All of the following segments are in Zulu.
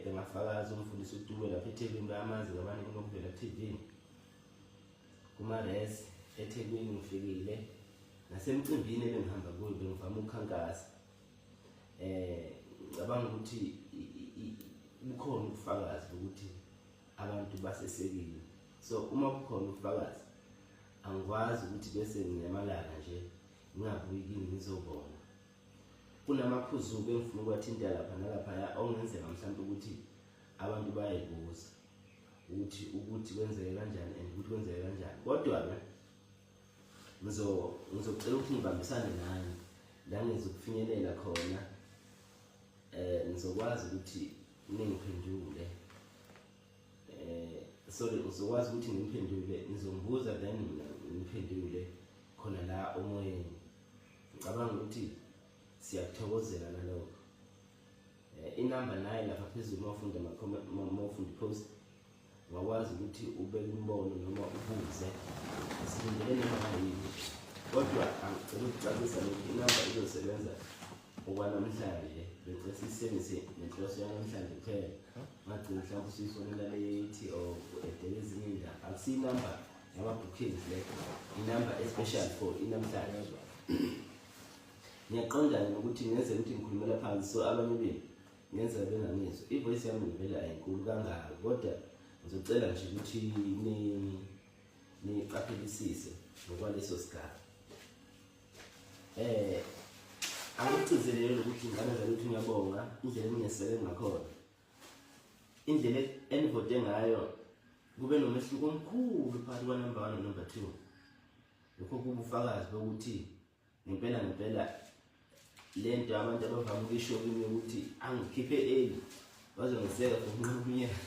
Bengafakaza umfundisi uDube lapha eThekwini, bayamazi abaningi nokuvela TV kuma-res eThekwini. Ngifikile nasemcimbini ebengihamba kuyo, bengivame ukukhankasa. Ngicabanga ukuthi bukhona ubufakazi bokuthi abantu basesekile. So uma kukhona ubufakazi, angikwazi ukuthi bese nginyamalala nje ngingabuyi kini ngizobona. Kunamaphuzu-ke engifuna ukuwathinta lapha nalaphaya, okungenzeka mhlawumpe ukuthi abantu bayayibuza ukuthi kwenzeke kanjani and ukuthi kwenzeke kanjani. Kodwa-ke ngizocela ukuthi ngibambisane nani la ngizokufinyelela khona, ngizokwazi ukuthi ningiphendule. Sorry, ngizokwazi ukuthi ngiphendule, nizongibuza, then mina ngiphendule khona la omoyeni. Ngicabanga ukuthi siyakuthokozela nalokho. Inamba nayo lapha phezulu, uma ufunda uma ufunda i-post, ungakwazi ukuthi ubeke umbono noma ubuze. Silindele noma yini, kodwa angicela ukucacisa lokhu: inamba izosebenza okwanamhlanje. Bengicela siyisebenzise nenhloso yanamhlanje kuphela, ungagcini mhlawumbe usuyifonela late or u-edele ezinye iy'ndaba. Akusiyo inamba yama-bookings le, inamba especial for inamhlanje. Ngiyaqonda nokuthi ngenzeka ukuthi ngikhulumela phansi, so abanye benu ngenzeka bengangizwa. I-voice yami ngivele ayinkulu kangako, kodwa ngizocela nje ukuthi niqaphelisise ngokwaleso sigaba. Angikugcizelele ukuthi, ngane zakithi, ngiyabonga indlela eningeseke ngakhona, indlela enivote ngayo. Kube nomehluko omkhulu phakathi kwa-number one no-number two. Lokho kubufakazi bokuthi ngempela ngempela le nto abantu abavame ukuyisho kimi ukuthi angikhiphe early, bazongiseka for unqoba unyaka.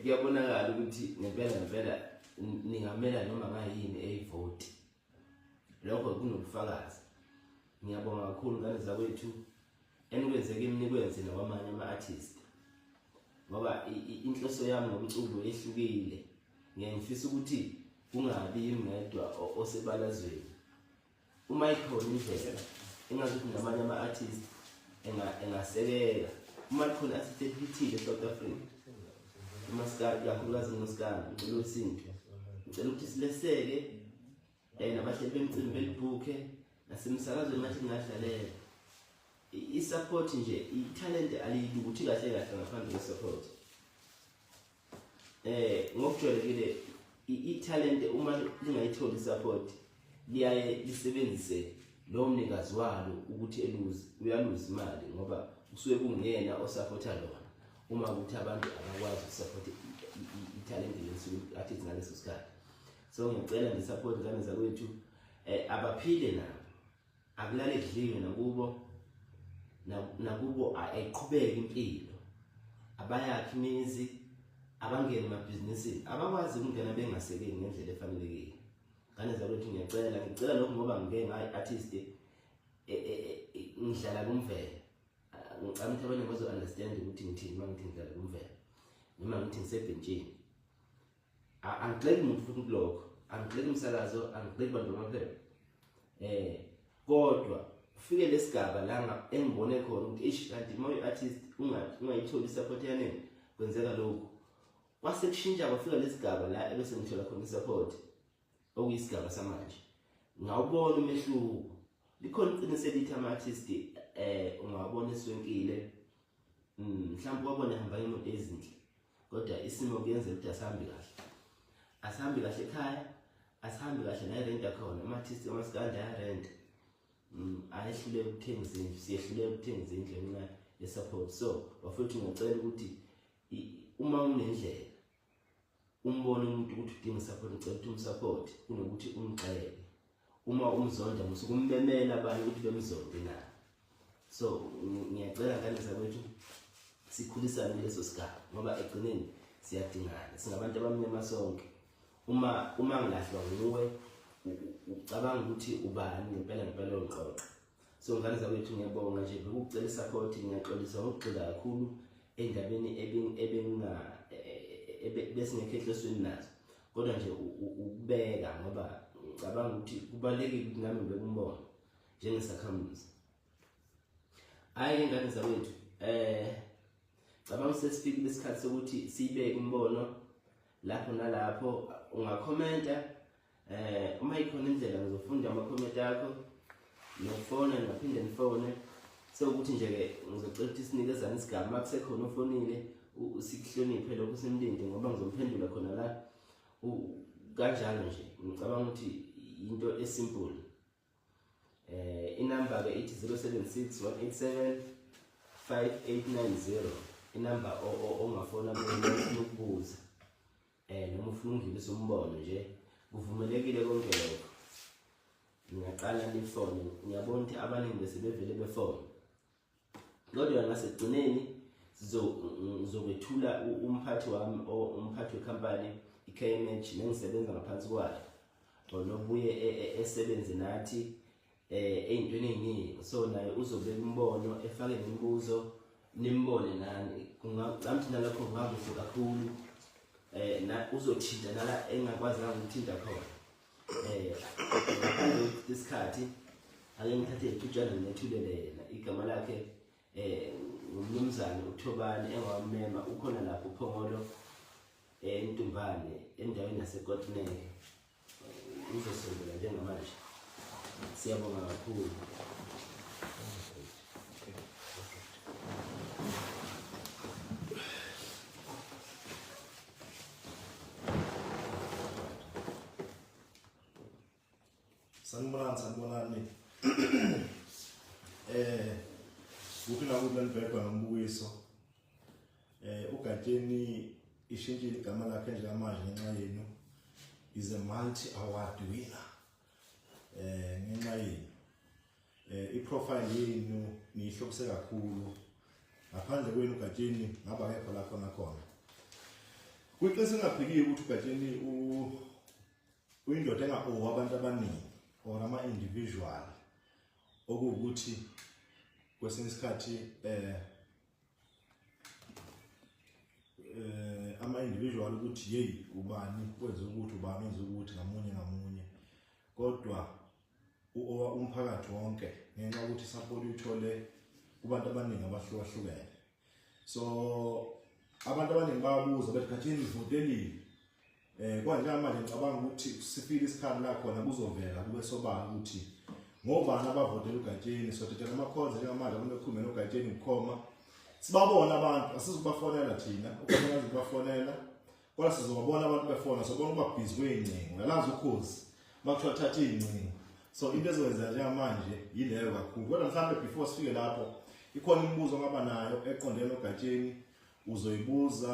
Kuyabonakala ukuthi ngempela ngempela ningamela noma ngayini eyivoti. Lokho kunobufakazi. Ngiyabonga kakhulu, ngane zakwethu. Enikwenze kimi nikwenze nakwamanye ama-artist, ngoba inhloso yami ngomculo yehlukile. Ngiye ngifisa ukuthi kungabi yimi ngedwa osebalazweni. Uma ikhona indlela engazuthi namanye ama-artist engasekela, uma likhona i-artist elithile e-South Africa, umaskandi, kakhulukazi umaskandi, umculo wesintu, ngicela ukuthi sileseke nabahleli bemicimbi belibhukhe, nasemsakazweni ngathi ngingadlalela i-support nje. Ithalente aliyilukuthi kahle kahle ngaphandle kwe-support. Ngokujwayelekile ithalente uma lingayitholi i-support, liyaye lisebenzise lowo mnikazi walo ukuthi eluze, uyaluza imali, ngoba kusuke kunguyena osapotha lona. Uma ukuthi abantu abakwazi ukusapotha ithalente lesuke artist ngaleso sikhathi. So ngiyacela nje support, ngane zakwethu. Abaphile nabo, akulale kudliwe nakubo, nakubo ayiqhubeke impilo. Abayakhi imizi, abangene emabhizinisini, abakwazi ukungena bengasekeli ngendlela efanelekile. Ngane zakwethu, ngiyacela, ngicela lokhu ngoba ngike ngayi-artist, ngidlala kumvelo. Ngicabanga ukuthi abanye bazo-understand ukuthi ngithini uma ngithi ngidlala kumvelo noma ngithi ngisebhentshini. Angigxeki muntu futhi kulokho, angigxeki umsakazo, angigxeki bantu bamaphepha, kodwa kufike lesigaba la engibone khona ukuthi eish, kanti uma uyi-artist ungayitholi i-support yanele, kwenzeka lokhu. Kwase kushintsha, kwafika lesigaba la ebese ngithola khona i-support, okuyisigaba samanje. Ngawubona umehluko. Likhona iqiniso elithi ama-artist ungawabona eswenkile, mhlawumbe wabona ehamba imoto ezinhle, kodwa isimo kuyenzeka ukuthi asihambi kahle, asihambi kahle ekhaya, asihambi kahle la irent yakhona. Ama-artist kamaskandi ayarent, ayehluleka ukuthenga izindlu, siyehluleka ukuthenga izindlu ngenxa ye-support. So bafowethu, ngiyacela ukuthi uma unendlela umbone umuntu ukuthi udinga i-support, ngicela ukuthi um-support kunokuthi umgxeke. Uma umzonda, musuke ummemela abanye ukuthi bemzonde naye. So ngiyacela, ngane zakwethu, sikhulisane kuleso sigaba, ngoba ekugcineni siyadingana, singabantu abamnyama sonke. Uma ngilahlwa nguwe, ucabanga ukuthi ubani ngempela ngempela ongiqoqa? So ngane zakwethu, ngiyabonga nje, bekucela i-support. Ngiyaxolisa ngokugxila kakhulu endabeni ebenginga besingekho ehlosweni nazo, kodwa nje ukubeka ngoba ngicabanga ukuthi kubalulekile ukuthi nami ngibeke umbono njengesakhamuzi. Hhayi-ke, ngane zakwethu. Cabanga sesifikile isikhathi sokuthi sibeke umbono lapho nalapho ungakhomenta uma ikhona indlela ngizofunda ama-comment akho nokufona ngingaphinde nifone sekuthi nje-ke ngizocela ukuthi sinikezane isigaba uma kusekhona ofonile sikuhloniphe lokho simlinde ngoba ngizomphendula khona la kanjalo nje ngicabanga ukuthi into esimple. Inamba ke ithi 076 187 5890 inamba ongafona kuyo ufuna ukubuza noma ufuna ukudlulisa umbono nje kuvumelekile konke lokho. Ngiyaqala nifone, ngiyabona ukuthi abaningi bese bevele befone, kodwa ngasekugcineni ngizokwethula umphathi wami, umphathi wekhampani i-KMH nengisebenza ngaphansi kwayo, nobuye esebenze nathi ey'ntweni ey'ningi, so naye uzobeka umbono efake nemibuzo nimbone nani. Kungacamthi nalokho kungakuhle kakhulu, uzothinta nala engingakwazanga ukuthinta khona. Ngaphandle isikhathi ake ngithathe ithutshana nginethulele yena. Igama lakhe ngumnumzane uThobani engawamema, ukhona lapho uPhongolo eNtumbane endaweni yaseKotneke, uzosondela njengamanje. Siyabonga kakhulu. Sanibonani, sanibonani. Kuphi nakuphi lanibhekwa nombukiso. uGatsheni ishintshile igama lakhe njengamanje ngenxa yenu. Is a multi award winner. Ngenxa yenu. I-profile yenu niyihlobise kakhulu. Ngaphandle kwenu uGatsheni ngaba ngekho la khona khona. Kuyiqiniso engaphikiwe ukuthi uGatsheni uyindoda enga-owe abantu abaningi or ama-individual, okuwukuthi kwesinye isikhathi ama-individual ukuthi hey ubani wenze ukuthi, ubani wenze ukuthi, ngamunye ngamunye, kodwa u-owa umphakathi wonke ngenxa yokuthi support uyithole kubantu abaningi abahlukahlukene. So abantu abaningi bayabuza bethi Gatsheni nivotelile. Kwanjengamanje ngicabanga ukuthi sifike isikhathi la khona kuzovela kube sobala ukuthi ngobani abavotela uGatsheni. Sothethe ama-calls njengamanje abantu bekhulume noGatsheni bukhoma, sibabona abantu, asizukubafonela thina, uGatsheni azukubafonela, kodwa sizobabona abantu befona, sobona uba busy kwey'ngcingo, uyalazi ukhozi makuthiwa thatha iy'ngcingo. So into ezokwenzeka njengamanje yileyo kakhulu, kodwa mhlawumbe before sifike lapho ikhona imibuzo ongaba nayo eqondene noGatsheni uzoyibuza.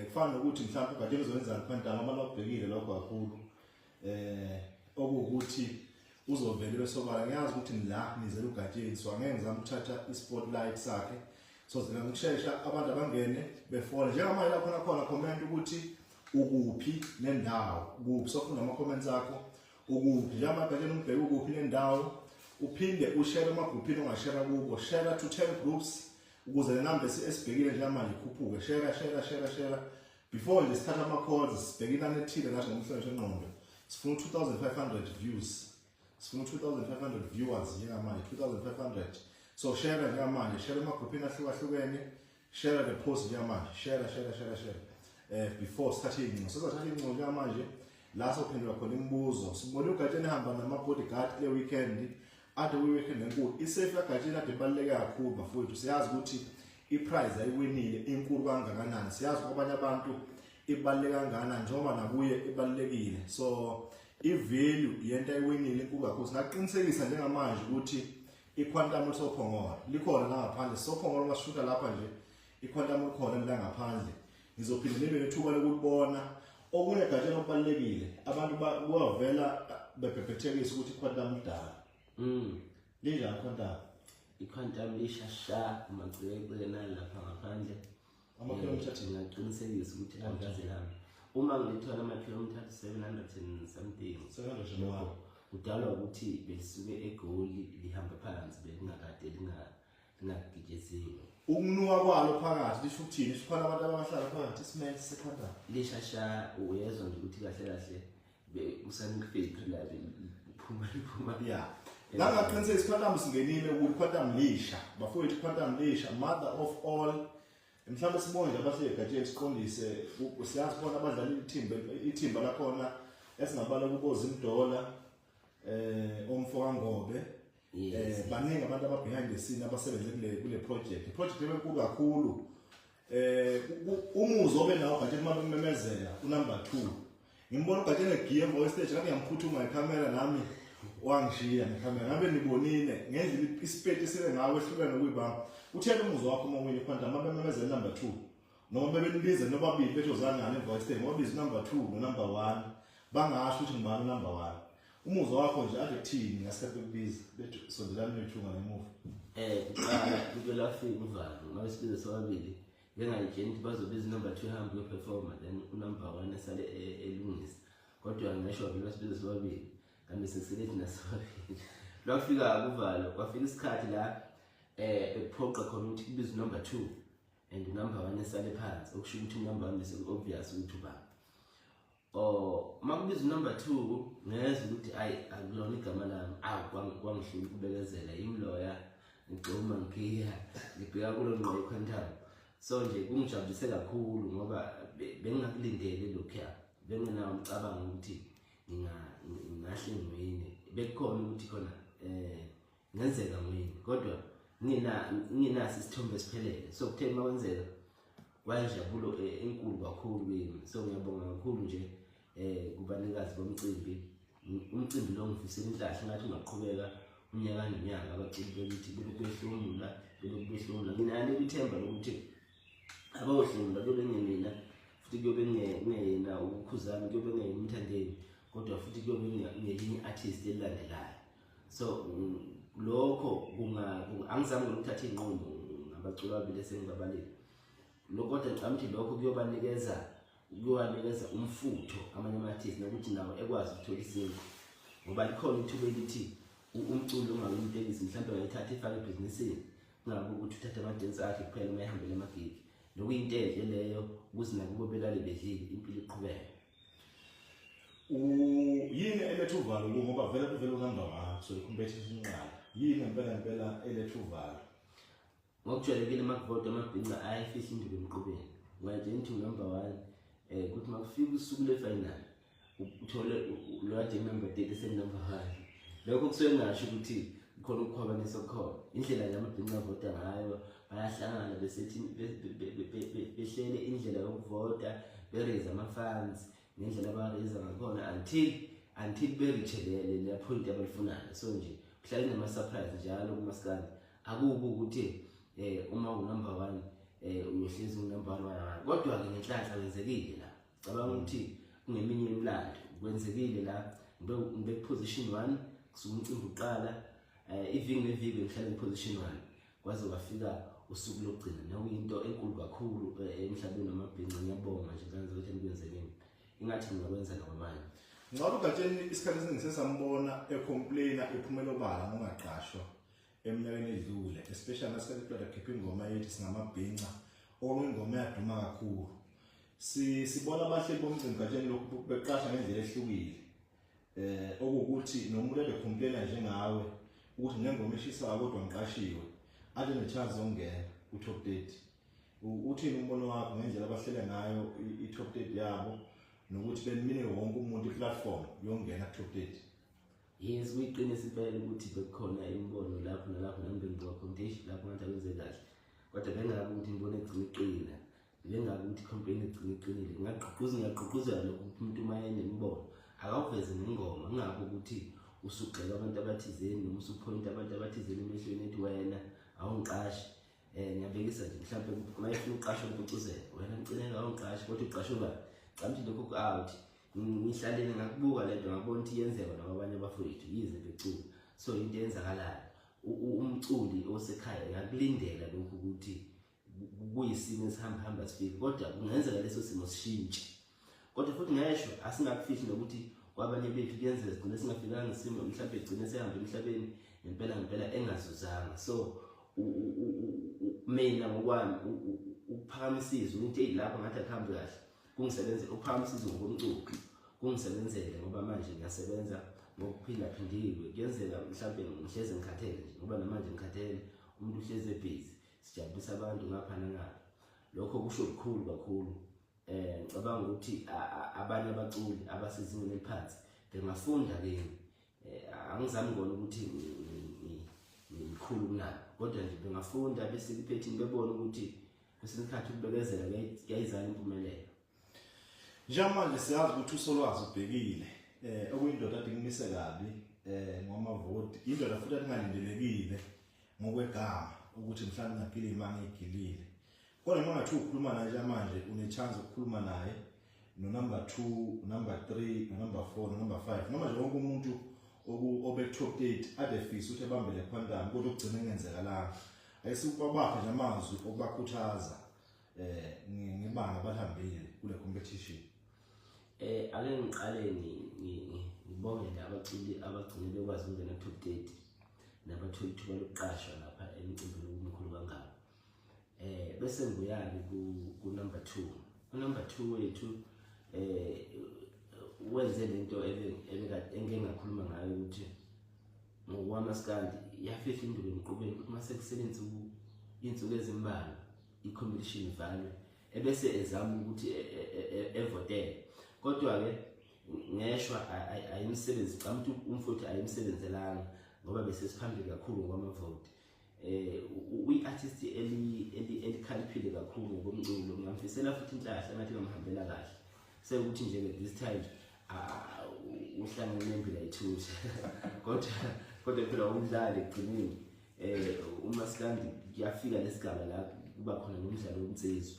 Kufana nokuthi mhlawumbe uGatsheni uzoyenzani Quantum, abantu bakubhekile lokho kakhulu, okuwukuthi uzovele besobala. Ngiyazi ukuthi la nizela uGatsheni, so angeke ngizame ukuthatha i-spotlight sakhe, so zina ngokushesha abantu abangene befone njengamanje la khona khona. Comment ukuthi ukuphi nendawo, kuphi, sofunda ama-comments akho, ukuphi njengamanje Gatsheni, umbheke ukuphi nendawo, uphinde ushare emagruphini ongashare kubo, share to 10 groups ukuze le number esibhekile njengamanje ikhuphuke. Share, share, share, share. Before nje sithatha ama-calls, sibheke inani ethile nathi ngomhlonishwa engqondo, sifuna 2500 views, sifuna 2500 viewers njengamanje, 2500. So share njengamanje, share emagruphini ahlukahlukene, share the post njengamanje, share, share, share, share. Before sithathe iy'ngcingo, sizothatha iy'ngcingo njengamanje la sophendula khona imibuzo. Sibone uGatsheni ehamba nama-bodyguard kule weekend, ade kwi-weekend enkulu. I-safe kaGatsheni ade ibaluleke kakhulu bafowethu. Siyazi ukuthi i-prize ayiwinile inkulu kangakanani, siyazi kwabanye abantu ibaluleke kangakanani, njengoba nakuye ibalulekile. So i-value yento ayiwinile inkulu kakhulu. Singaqinisekisa njengamanje ukuthi i-Quantum lisoPhongolo likhona la ngaphandle, soPhongolo masishuta lapha nje i-Quantum likhona la ngaphandle, ngizophinde nibe nethuba lokulibona. Okunye Gatsheni okubalulekile, abantu kuyavela bebhebhethekisa ukuthi i-Quantum lidala. Linjani i-Quantum? I-Quantum lishasha amacekeceke nalapha ngaphandle. Amakhilomitha athini? Ngingaqinisekisa ukuthi angaze lami uma ngilithola amakhilomitha athi 700 and something. 701. Kudalwa ukuthi belisuke eGoli lihamba phansi, belingakade lingagitsheziwe. Ukunuka kwalo phakathi lisho ukuthini? Lisho khona abantu abahlala phakathi, isimele se-Quantum. Lishasha, uyezwa nje ukuthi kahle kahle kusanikufactory la liphuma liphuma. Yeah. La ngaqiniseka iQuantum singenile ukuthi Quantum lisha, bafowethu, Quantum lisha, mother of all. Mhlawumbe sibonge nje abahleli egatsheni, siqondise, siyazi bona abadlala ithimba lakhona esingabala kubo Zimdola, omfo kaNgobe. Baningi abantu aba behind the scene abasebenze kule project. I project enkulu kakhulu. Umuzwa obe nawo Gatsheni uma bememezela unumber 2. Ngimbona uGatsheni egiye emva stage, ngathi ngiyamkhuthuma ngecamera, nami wangishiya ngecamera. Ngabe nibonile ngendlela isipeti sibe ngawe ehlukene nokuyibamba. Utheni umuzwa wakho uma wina iQuantum, uma bememezela number 2? Noma bebenibiza nobabili bethi ozangane emva stage, ngoba biza number 2 no number 1. Bangasho ukuthi ngubani number 1. Umuzwa wakho nje ade kuthini ngasikhathi bekubiza bethi sondelani nethunga ngemuva? Kuqala into lafika uvalo ngabe sibize sobabili, bengayitsheni ukuthi bazobiza number 2 hambe uyoperforma, then unumber 1 esale elungisa, kodwa ngisho vele basibize sobabili, kanti sesile thina sobabili. Lwafika kuvalo, kwafika isikhathi la bekuphoqa khona ukuthi kubizwe number 2 and number 1 esale phansi, okusho ukuthi number 1 bese obvious ukuthi ubani. Oh, makubiza number 2 ngezwe ukuthi ayi, akulona igama lami. Awu, kwangihlula ukubekezela, imloya ngigxuma ngiya ngibheka kulo ngqo iQuantum. So nje kungijabulise kakhulu ngoba bengingakulindele lokhuya, bengenawo umcabango ukuthi ngingahle ngiwine. Bekukhona ukuthi khona ngenzeka ngiwine, kodwa ngingenaso isithombe esiphelele. So kuthe uma kwenzeka kwayinjabulo enkulu kakhulu kimi. So ngiyabonga kakhulu nje kubanikazi bomcimbi. Umcimbi lo ngifisela inhlahla, ngathi ungaqhubeka unyaka nonyaka, abaculi bekithi belokhu behlomula, belokhu behlomula. Nginalo ithemba lokuthi abayohlomula kuyobe kungemina futhi, kuyobe kungeyena uKhuzani, kuyobe kungeyena uMthandeni, kodwa futhi kuyobe kungelinye i-artist elilandelayo. So lokho angizange ngokuthatha iy'nqumo ngabaculi ababili esengibabalile lo, kodwa ngicabanga ukuthi lokho kuyobanikeza umfutho amanye ama-artist nokuthi nawo ekwazi ukuthola isinkwa, ngoba likhona ithuba elithi umculo ungawini itekisi, mhlawumbe angayithatha ifake ebhizinisini, kungabi ukuthi uthathe amadensi akhe kuphela uma ehambele amagigi, nokuyinto enhle leyo ukuze nakubo belale bedlile, impilo iqhubeke. Yini eletha uvalo kuwo, ngoba vele kuvele unumber 1, so i-competition inqala? Yini ngempela ngempela eletha uvalo? Ngokujwayelekile uma kuvotwa amabhinca ayafihla induku emqubeni. Ungayitshela ukuthi unumber 1, kuthi uma kufika usuku lwe-final uthole lo kade number 30 senumber 1. Lokho kusuke kungasho ukuthi kukhona ukukhwabanisa okukhona. Indlela nje amabhinca avota ngayo, bayahlangana besethi behlele indlela yokuvota, be-raise ama-funds ngendlela aba-raise ngakhona until be-reach le point abayifunayo. So nje kuhlale kunama-surprise njalo kumaskandi. Akubi ukuthi uma unumber 1 uyohlezi unumber 1, kodwa-ke ngenhlanhla kwenzekile la. Cabanga ukuthi kungeminye imilando kwenzekile la, ngibe position 1 kusuka umcimbi uqala, iviki neviki ngihlale position 1 kwaze kwafika usuku lokugcina, nokuyinto enkulu kakhulu emhlabeni wamabhinca. Ngiyabonga nje kanze ukuthi nikwenzekeni, ingathi ngingakwenza nakwabanye. Ngicabanga uGatsheni isikhathi esiningi sesambona ecomplaina, ephumela obala ngongaqashwa eminyakeni edlule, especially ngesikhathi kuqeda kukhipha ingoma yethi Singamabhinca, okuyingoma eyaduma kakhulu. Sibona abahleli bomcimbi, Gatsheni, lokhu beqasha ngendlela ehlukile, okuwukuthi nomuntu ade complaina njengawe ukuthi nengoma eshisayo kodwa ngiqashiwe, ade ne-chance yokungena ku-top 30. Uthini umbono wakho ngendlela abahlele ngayo i-top 30 yabo nokuthi benimine wonke umuntu i-platform yokungena ku-top 30? Yes, kuyiqiniso impela ukuthi bekukhona imibono lapho nalapho, nami bengibuka khona ukuthi eish, lapho ngathi akwenze kahle, kodwa bengabi ukuthi imibono egcina iqina, bengabi ukuthi i-campaign egcina iqinile. Ngiyagqugquzela lokho ukuthi umuntu uma enemibono akawuveze nengoma, kungabi ukuthi usugxeka abantu abathizeni noma usuphoyinta abantu abathizeni emehlweni ethi wena awungiqashi. Ngiyabekisa nje, mhlawumbe uma efuna ukuqashwa uMpucuzelo, wena Mcineka awungiqashi, kodwa uqashwe ubani? Cabanga ukuthi lokho ku-out. Ngihlalele ngakubuka lento, ngabona ukuthi iyenzeka nakwabanye abafowethu yize becula. So into eyenzakalayo, umculi osekhaya engakulindela lokhu ukuthi kuyisimo esihamba hamba sifike, kodwa kungenzeka leso simo sishintshe. Kodwa futhi ngesho asingakufihli nokuthi kwabanye bethu kuyenzeka sigcine singafikanga isimo, mhlawumbe egcine sehamba emhlabeni ngempela ngempela engazuzanga. So mina ngokwami ukuphakamisa izwi ukuthi eyi, lapho ngathi akuhambi kahle, kungisebenzele ukuphakamisa izwi ngokomculo, kungisebenzele ngoba manje ngiyasebenza. Ngokuphindaphindiwe kuyenzeka mhlawumbe ngihleze ngikhathele nje, ngoba namanje ngikhathele, umuntu uhlezi ebhizi, sijabulisa abantu ngapha nangapha. Lokho kusho kukhulu kakhulu. Ngicabanga ukuthi abanye abaculi abasezingeni eliphansi bengafunda kimi. Angizami kona ukuthi ngikhulu kunabo, kodwa nje bengafunda bese iphethini bebone ukuthi kwesinye isikhathi ukubekezela kuyayizala impumelelo. Njengamanje siyazi ukuthi uSolwazi ubhekile okuyindoda ade kumise kabi ngomavoti, indoda futhi engalindelekile ngokwegama ukuthi mhlawumbe ngagilima ngigilile, kodwa uma ngathi ukhuluma naye njengamanje une-chance ukukhuluma naye no number 2, number 3, no number 4, no number 5, noma nje wonke umuntu obe top 8 ade fisa ukuthi ebambe le quantum, kodwa ukugcina engenzekalanga. Ayisukubakhe nje amazwi okubakhuthaza ngebanga abalihambile kule competition. Ake ngiqale ngibongele abaculi abagcine bekwazi ukungena top 30 nabathola ithuba lokuqashwa lapha emcimbini omkhulu kangaka. Bese ngibuya-ke ku number 2. U-number 2 wethu wenze lento engeke ngakhuluma ngayo ukuthi ngokwamaskandi yafihla induku emqubeni, ukuthi mase kusele insuku ezimbalwa i-competition ivalwe, ebese ezama ukuthi evotele. Kodwa-ke ngeshwa ayimsebenzi, cha ukuthi umfowethu ayimsebenzelanga ngoba bese siphambili kakhulu ngokwamavoti. Uyi-artist elikhaliphile kakhulu ngokomculo, ngingamfisela futhi inhlahla engathi ngamhambela kahle. Sekuthi nje this time uhlangene nembila ithutha, kodwa phela umdlali ekugcineni. Umaskandi kuyafika lesigaba la kuba khona nomdlalo womtsizwa,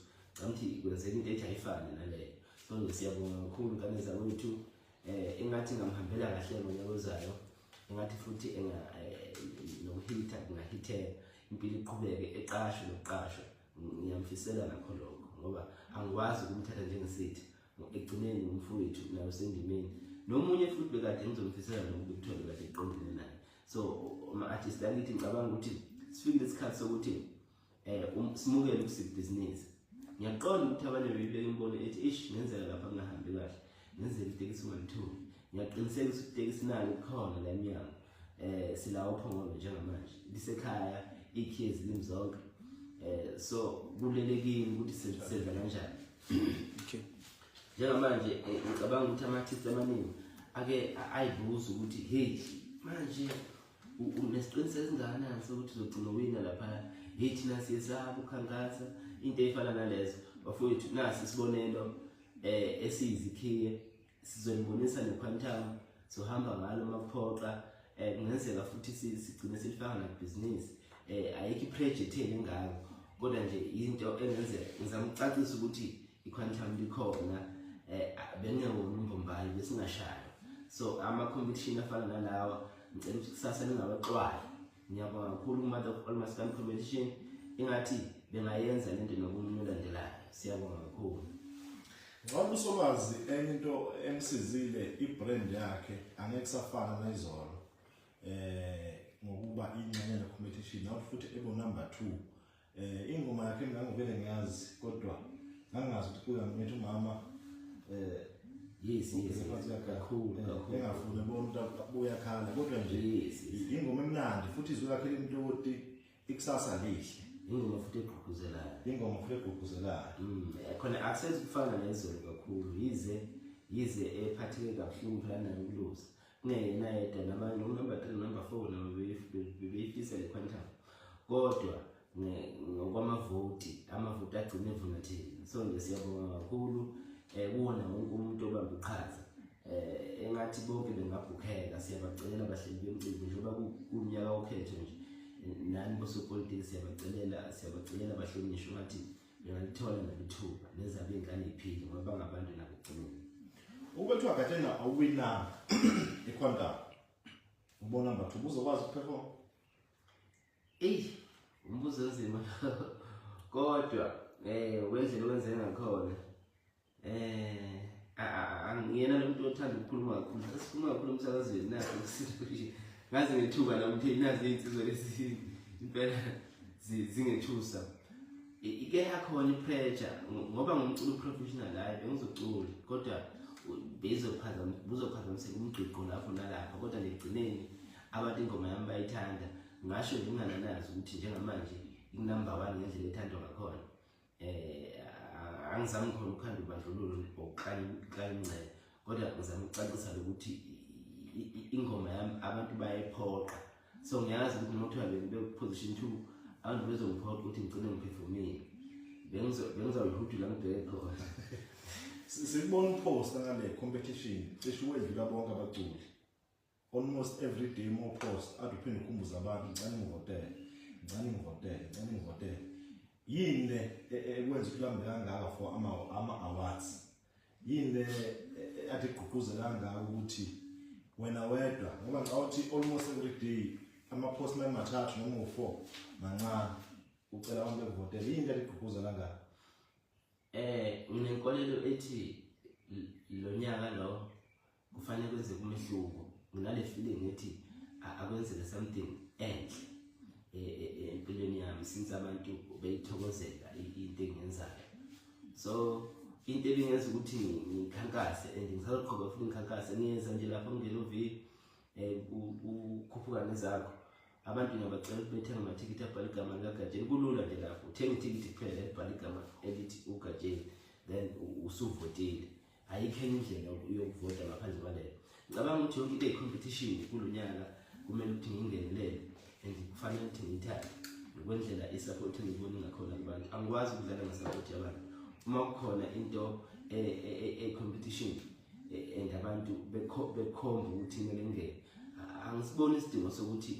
ngithi kwenzeka into ethi ayifani naleyo. So nje siyabonga kakhulu ngane zakwethu, engathi ngamhambela kahle ngonyaka ozayo, engathi futhi nokuhitha kungahitheka, impilo iqhubeke, eqashwe nokuqashwa. Ngiyamfisela nakho lokho ngoba angikwazi ukumthatha njengesitha, ekugcineni ngumfowethu naye usendimeni. Nomunye futhi bekade ngizomfisela nokuba kuthiwa bekade eqondene naye. So ama-artist akithi ngicabanga ukuthi sifikile isikhathi sokuthi simukele ukusibhizinisi. Ngiyaqonda ukuthi abanye bebeka imibono ethi ish ngenzeka lapha kungahambi kahle, ngenzeka itekisi ungalitholi. Ngiyaqinisekisa ukuthi itekisi nalo likhona la emnyango. Silawo Phongolo njengamanje, lisekhaya, ikhiye zilimi zonke. So kulelekile ukuthi senza kanjani. Okay. Njengamanje ngicabanga ukuthi ama-artist amaningi ake ayibuza ukuthi hey manje unesiqiniseko esingakanani sokuthi uzogcina wina lapha, hey thina siyesaba ukukhankasa into efana nalezo. Bafowethu nasi isibonelo esiyizikhiye, sizonibonisa ne-quantum, sohamba ngalo makuphoqa. Kungenzeka futhi sigcine silifaka nakubhizinisi. Ayikho i-pressure etheni engako, kodwa nje into engenzeka ngizama ukucacisa ukuthi i-quantum likhona, bengewona umbombayi besingashaywa. So ama-competition afana nalawa ngicela ukuthi kusasa ningabaxwayi. Ngiyabonga kakhulu ku-Mother of All Maskandi Competition, engathi bengayenza lento nokunye olandelayo. Siyabonga kakhulu. Ngoba uSolwazi enye into emsizile i-brand yakhe angeke kusafana nayizolo ngokuba ingxenye le competition naw futhi ebo number 2. Ingoma yakhe ngangivele ngiyazi kodwa ngangazi ukuthi kuya ngithi umama Yes, yes, kakhulu kakhulu. Engafuni bona umuntu abuya khala, kodwa nje Yes. ingoma emnandi futhi izwi lakhe limtoti, ikusasa lihle. Ingoma futhi egqugquzelayo. Ingoma futhi egqugquzelayo. Khona akusethi kufana nezolo kakhulu, yize ephatheke kabuhlungu phela nayo ukuluza. Kungeyena yedwa, nabanye number 3 number 4 nabo bebeyifisa le quantum, kodwa ngokwamavoti, amavoti agcine evuna thina. So nje siyabonga kakhulu kuwona wonke umuntu obamba iqhaza. Engathi bonke bengabhukheka. Siyabacelela abahleli bemcimbi, njengoba kunyaka wokhetho nje, nani bosopolitiki siyabacelela, siyabacelela abahlonishwa, ngathi bengalithola nalithuba nezabe iy'ngane y'phile ngoba bangabantu nabo ekugcineni. Ukubethwa Gatsheni awuwinanga i-quantum, ubona number 2 uzokwazi ukuperform? Eyi, umbuzo onzima, kodwa wendlela owenze ngakhona, angiyena lo muntu othanda ukukhuluma kakhulu. Sesikhuluma kakhulu emsakazweni nakho nje, ngaze ngethuka la ukuthi nazi iy'nsizwa lezi impela zingethusa. Ike yakhona i-pressure ngoba ngumculo professional, hhayi bengizocula, kodwa Buzophazamiseka umgqiqo lapho nalapha, kodwa nekugcineni abantu ingoma yami bayithanda. Ngasho ngingananazi ukuthi njengamanje inumber 1 ngendlela ethandwa ngakhona. Angizami khona ukukhanda ubandlululo ngokuqala ingcele, kodwa ngizama ukucacisa ukuthi ingoma yami abantu bayayiphoqa. So ngiyazi ukuthi noma kuthiwa bengibe position 2 abantu bezongiphoqa ukuthi ngigcine ngiphefumile. Bengizawuyihudula ngibheke khona. Sikubona upost ngale competition cishe uwedlula bonke abaculi. Almost every day more post ade uphinde ukhumbuze abantu ngicela ngivotele, ngicela ngivotele, ngicela ngivotele. Yini le ekwenza ukuthi ulambe kangaka for ama awards? Yini le ade igqugquzela kangaka ukuthi wena wedwa, ngoba ngicabanga ukuthi almost every day ama post mathathu noma u4 mancane ucela abantu bekuvotele. Yini le igqugquzela kangaka? Nginenkolelo ethi lo nyaka lo kufanele kwenzeke umehluko. Nginale feeling ethi akwenzeke something enhle empilweni yami since abantu beyithokozela into engiyenzayo. So into ebingenza ukuthi ngikhankase and ngisazoqhubeka futhi ngikhankase, ngiyenza nje lapho ngingena uV ukhuphuka nezakho. Abantu ngiyabacela ukuthi bethenge amathikithi abhale igama likaGatsheni. Kulula nje lapho, uthenga ithikithi kuphela elibhala igama elithi uGatsheni, then usuvotile. Ayikho enye indlela yokuvota ngaphandle kwaleyo. Ngicabanga ukuthi yonke into eyi-competition kulo nyaka kumele ukuthi ngingenelele and kufanele ukuthi ngiyithathe ngokwendlela i-support engiyibona ngakhona kubantu. Angikwazi ukudlala nge-support yabantu. Uma kukhona into e-competition and abantu bekhomba ukuthi kumele ngingene, angisiboni isidingo sokuthi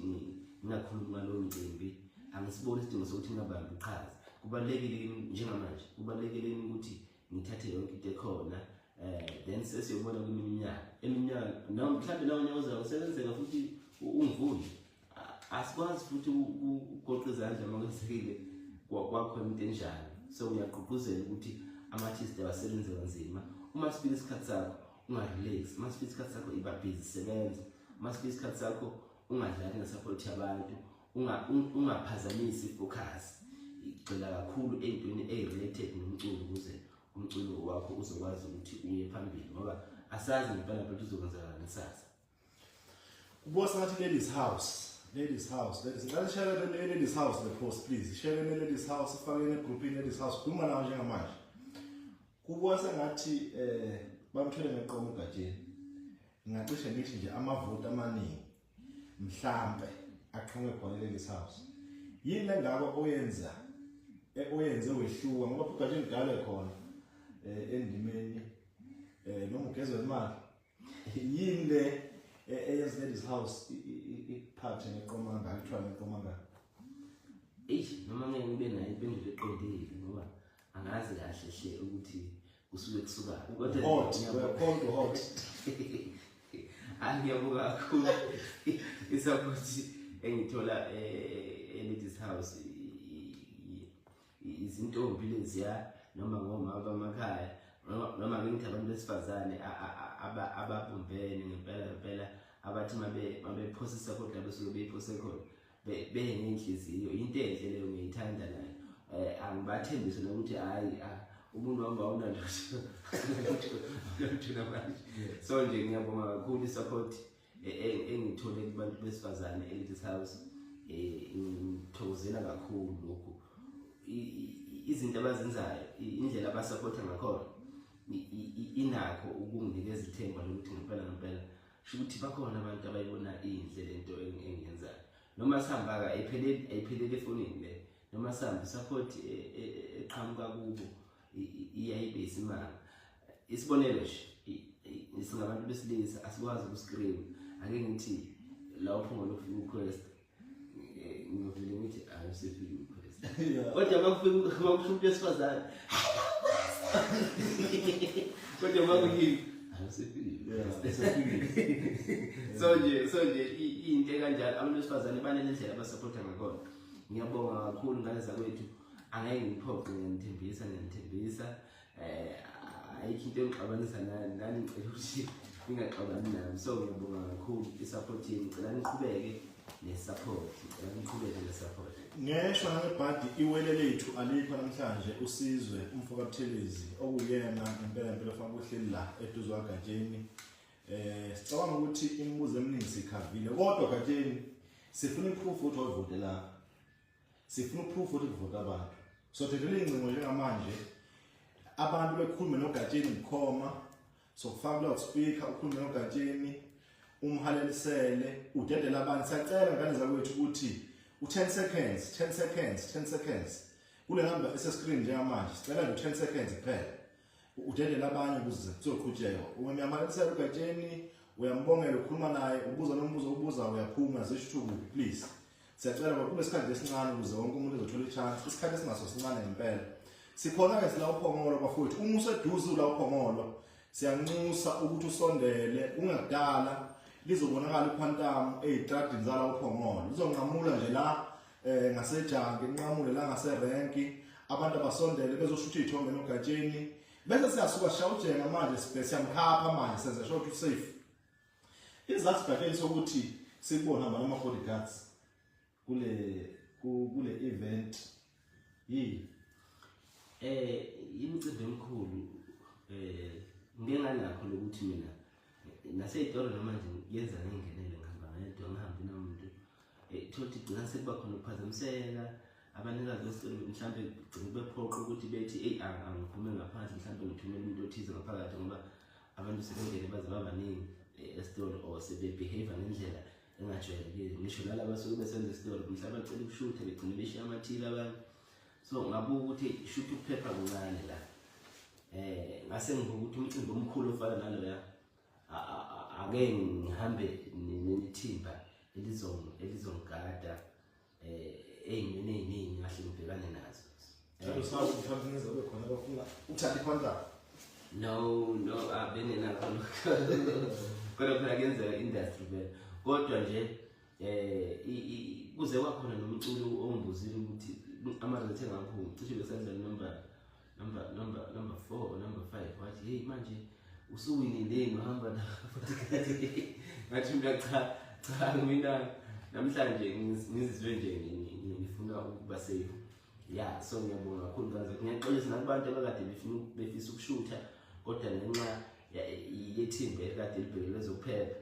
ngingakhulumi ngalowo mcimbi, angisiboni isidingo sokuthi ngingabambi iqhaza. Kubalulekile kimi njengamanje, kubalulekile kimi ukuthi ngithathe yonke into ekhona, then sesiyobona kweminye iminyaka. Eminyaka noma mhlawumbe nawo unyaka ozayo kusebenzeka futhi ungivune. Asikwazi futhi ukugoqa izandla uma kwenzekile kwakhona into enjalo. So ngiyagqugquzela ukuthi ama-artist abasebenze kanzima. Uma sifika isikhathi sakho ungarelax, uma sifika isikhathi sakho iba busy, sebenza. Uma sifika isikhathi sakho ungadlali ngesupport yabantu, ungaphazamisi ifocus. Igxila kakhulu ey'ntweni ey'related nomculo ukuze umculo wakho uzokwazi ukuthi uye phambili, ngoba asazi ngempela ukuthi uzokwenzakala kusasa. Kubuka sengathi Ladies House, Ladies House, Ladies. Ngicela share le Ladies House le post please. Share le Ladies House, ifake ne groupini Ladies House. Khuluma nawo njengamanje. Kubuka sengathi bamthwele ngeqomo uGatsheni. Ngingacishe ngithi nje amavoti amaningi mhlambe aqhamuke khona Ladies House. Yini lengako oyenza oyenze wehluka, ngoba uGatsheni kudala khona endimeni noma ugezwe imali. Yini le eyenza Ladies House iphathe ngeqoma kangaka, ithwale ngeqoma kangaka? Eish, noma ngeke ngibe nayo impendulo eqondile ngoba angazi kahle hle ukuthi kusuke kusuka. Kodwa hot, we are called to hot. Ngiyabonga kakhulu isupport engithola e-Ladies House. Izintombi leziya noma ngomama bamakhaya noma ngithi abantu besifazane ababumbene ngempela ngempela, abathi mabephosa isupport labo suke beyiphose khona benenhliziyo. Into enhle leyo, ngiyithanda nayo. Angibathembise nokuthi hayi umuntu wami awunalutho namanje. So nje ngiyabonga kakhulu isupport engithole kubantu besifazane e-Ladies House. Ngithokozela kakhulu lokhu. Izinto abazenzayo, indlela abasupporta ngakhona inakho ukunginikeza ithemba lokuthi ngempela ngempela sho ukuthi bakhona abantu abayibona inhle lento engiyenzayo. Noma sihamba ayipheleli efonini le, noma sihamba support eqhamuka kubo iyayibe isimanga. Isibonelo nje, singabantu besilisa asikwazi ukuscream. Ake ngithi la uphunga lokufika uQuest, ngiyovele ngithi ayisefika uQuest. Kodwa makufika makusho umuntu wesifazane, kodwa makuyini ayisefika. So nje into ekanjalo, abantu besifazane banendlela abasupporta ngakhona. Ngiyabonga kakhulu ngane zakwethu, angeke ngiphoqe, ngiyanithembisa. Ayikho into engixabanisa nani, ngicela ukuthi ningaxabani nami. So ngiyabonga kakhulu isupport yenu, ngicela niqhubeke Ne-support, ngiqhubeke ne-support. Ngeshwa nangebhadi iwele lethu alikho namhlanje uSizwe umfoka Buthelezi okuyena ngempela impela ufaka uhleli la eduze kwaGatsheni. Sicabanga ukuthi imibuzo eminingi sikhavile kodwa Gatsheni sifuna iproof ukuthi wavotela. Sifuna iproof ukuthi kuvota abantu. So thethela ingcingo njengamanje abantu bekhulume noGatsheni bukhoma, sokufaka loudspeaker ukhulume noGatsheni umhalelisele udedela abantu. Siyacela ngane zakwethu ukuthi u10 seconds 10 seconds 10 seconds kule number ese screen njengamanje, sicela nje u10 seconds kuphela udedela abanye ukuze kuzoqhutshekwa. Uyamhalelisela uGatsheni, uyambongela, ukhuluma naye, ubuza nombuzo ubuza, uyaphuma zisho ukuthi please siyacela ngoba kunesikhathi esincane ukuze wonke umuntu ezothola i-chance. Isikhathi esingaso sincane ngempela. Sikhona-ke sila uPhongolo bafowethu, uma useduze ula uPhongolo siyanxusa ukuthi usondele kungakudala lizobonakala iQuantum ey'tradini zala uPhongolo, lizonqamula nje la ngasejanki, inqamule la ngaserenki, abantu abasondele bezoshutha iy'thombe noGatsheni, bese siyasuka sishawujenga manje sibhe siyamkhapha manje senze sure ukuthi safe. Isizathu Gatsheni sokuthi sikubona hamba nama-bodyguards kule event yini? Imicimbi emikhulu ngike nganakho lokuthi mina nasey'tolo noma nje yenza ngingenele ngihamba ngedwa ngihambi namuntu, thola ukuthi gcina sekuba khona ukuphazamiseka, abanikazi besitolo mhlampe gcina bephoqa ukuthi bethi eyi angiphume ngaphandle, mhlampe ngithumele umuntu othize ngaphakathi ngoba abantu sebengene baze babaningi esitolo or sebebehave ngendlela engajwayelekile. Ngisho nalaba basuke besenza esitolo mhlawumbe bacela ukushutha begcine beshiya amathile abanye. So ngabuka ukuthi shutha ukuphepha kuncane la, ngase ngibuka ukuthi umcimbi omkhulu ofana naloya ake ngihambe nethimba elizongigada ey'ntweni ey'ningi ngahle ngibhekane nazo. Mhlawumbe usazi mhlawumbe nizobe khona abafuna ukuthatha i-Quantum. No, abengenakho lokho. Kodwa phela kuyenzeka industry vele. Kodwa nje kuze kwakhona nomculo ongibuzile ukuthi ama-results engaphumi cishe besenza number 4 or number 5, wathi hey manje usuwinile uhamba na ngathi mina cha cha mina namhlanje ngizizwe nje ngifuna ukuba safe. Yeah, so ngiyabonga kakhulu kaze ngiyaxolisa nakubantu abakade befuna befisa ukushutha kodwa ngenxa yethimba ekade libhekele ezokuphepha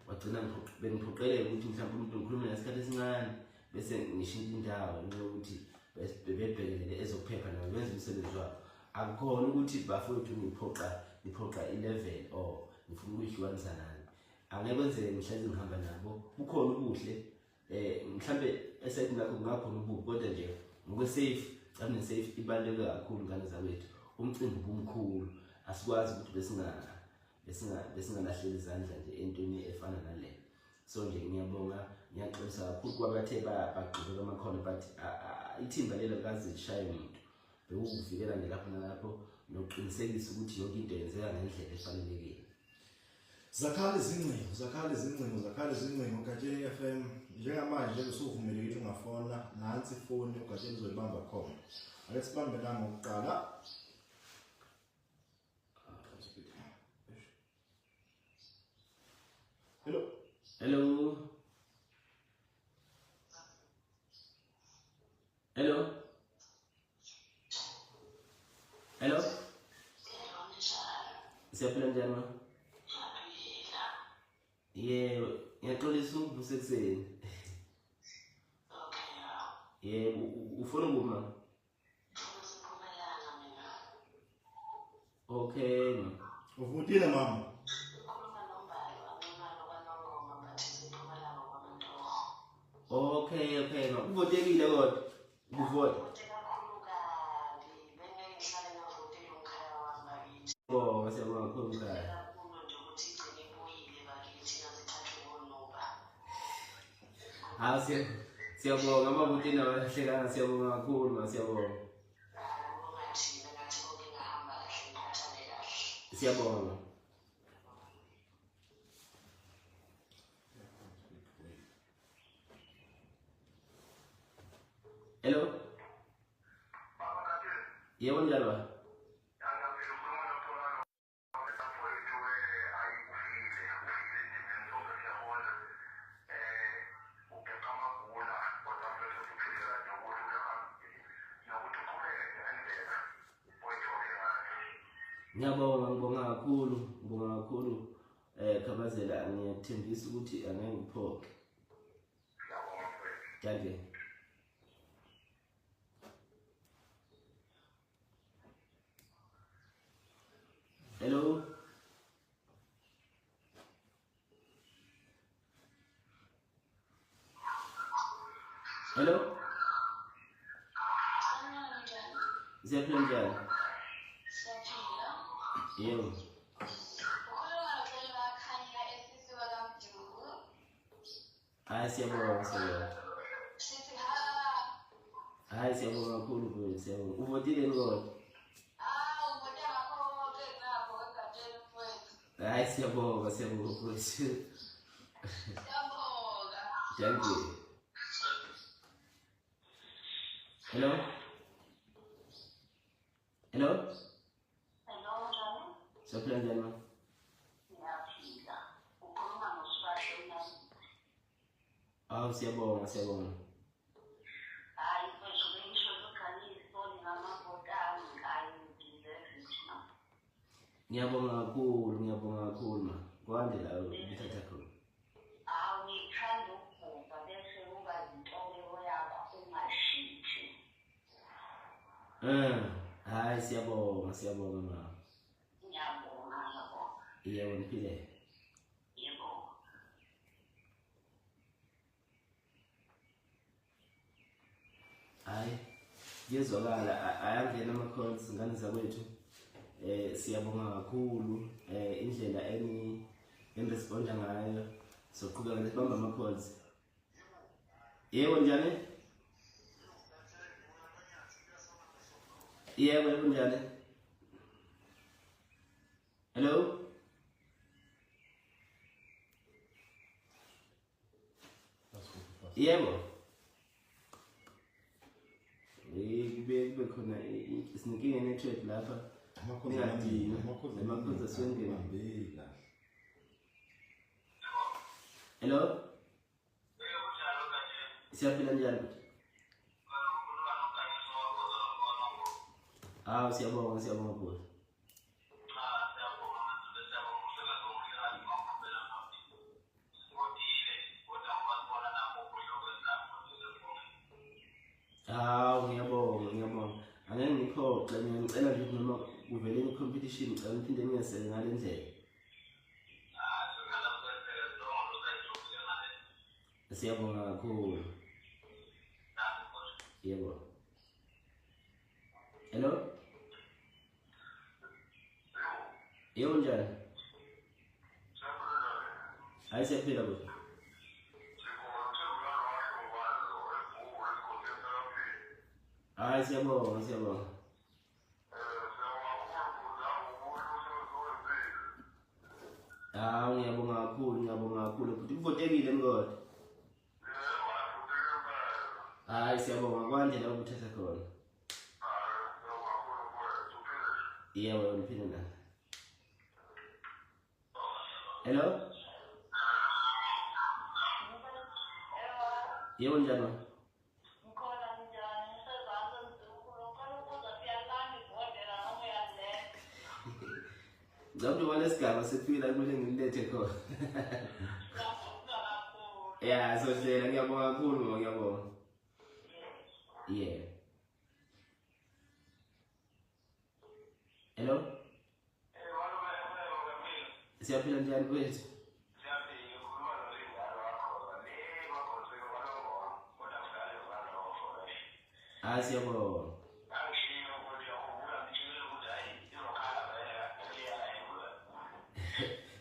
wagcina bengiphoqeleka ukuthi mhlawumbe umuntu ngikhulume nesikhathi esincane bese ngishintsha indawo ngenxa yokuthi bebebhekelele ezokuphepha nabo benza umsebenzi wabo. Akukhona ukuthi bafowethu ngiphoqa i-level or ngifuna ukuyihlukanisa nani, angeke kwenzeke ngihlezi ngihamba nabo. Bukhona ubuhle mhlambe esayidini lakho kungakhona ububi, kodwa nje ngokwe-safe cha ne-safe ibaluleke kakhulu ngane zakwethu. Umcimbi ubumkhulu, asikwazi ukuthi besingalahleli izandla nje entweni efana nale. So nje ngiyabonga, ngiyaxolisa kakhulu kwabathe bagqibeka amakhono, but ithimba lelo kaze lishaye umuntu, bekukuvikela nje lapho nalapho nokuqinisekisa ukuthi yonke into yenzeka ngendlela efanelekile. Zakhala izingcingo, zakhala izingcingo, zakhala izingcingo Gatsheni FM. Njengamanje usuvumelekile ungafona, nansi ifoni uGatsheni uzoyibamba khona. Ake sibambe la ngokuqala. Hello. Hello. Hello. Hello. Siyaphila njani ma? Yebo, ngiyaxolisa ukuvusa ekuseni. Yebo, ufuna ukuma? Okay ma. Uvutile mama. Okay ma. Uvotekile kodwa. Uvota. Oh, siyabonga kakhulu mkhaya. Hawu siyabonga amavoti nawalahlekanga, siyabonga kakhulu ma, siyabonga. Siyabonga. Hello. Yebo njalo ba? Ngiyabonga, ngibonga kakhulu, ngibonga kakhulu. Khabazela, ngiyakuthembisa ukuthi angeke ngiphoxe. Ngiyabonga mfowethu. Dankie. Hello. Hello. Siyaphila njani? Siyaphila. Yebo. Ukhuluma noCeliwe Khanya esisi wakaMduku. Hayi siyabonga, siyabonga. Sithi ha. Hayi siyabonga kakhulu mfowethu, siyabonga. Uvotile yini kodwa? Ah, uvote ngakho konke ngakho egatsheni mfowethu. Hayi siyabonga, siyabonga mfowethu. Siyabonga. Thank you. Hello? Hello? Hello, njani? Siyaphila njani ma? Ngiyaphila. Ukhuluma noSibashe mnandi. Awu siyabonga, siyabonga. Hayi mfowethu, bengisho lokhanyiso ngamavoti ami ngayi ngideserve it no. Ngiyabonga kakhulu, ngiyabonga kakhulu ma. Kwande la uthatha khona. Awu ngithanda ukubhubha bese kuba yintobeko yakho ungashintshi. Hayi siyabonga, siyabonga ma. Ngiyabonga, ngiyabonga. Yebo, niphile. Yebo. Hayi, kuyezwakala, ayangena ama-calls ngane zakwethu. Siyabonga kakhulu indlela eniresponda ngayo. Soqhubeka nesibamba ama-calls. Yebo, njani? Yebo, yebo, njani? Hello? Yebo. Kube khona sinenkinga ye-network lapha. Ningadinwa. Amakhozi asuke engena. Hello? Siyaphila njani bhuti? Hawu siyabonga, siyabonga bhuti. Hawu ngiyabonga, ngiyabonga. Angeke ngiphoxe, ngiyacela nje ukuthi noma kuvele i-competition ngicela niphinde niyeseke ngale ndlela. Siyabonga kakhulu. Yebo. Hello? Yebo njani? Hayi siyaphila bhuti. Hayi siyabonga, siyabonga. Hawu ngiyabonga kakhulu, ngiyabonga kakhulu bhuti. Kuvotekile kodwa. Hayi siyabonga, kwande la ukuthatha khona. Yebo, niphile na. Hello? Yebo njani ma? Ngikhona njani? Ngisezansi Mzukulu. Ngicela ukubuza siyalibamba ibhodlela noma uyaliletha? Ngicabanga ukuthi kwalesigaba sefika la kumele ngililethe khona. Ngiyabonga kakhulu. Yeah, sohlela, ngiyabonga kakhulu mama, ngiyabonga. Yeah. Hello? Siyaphila njani kwethu? Hayi siyabonga.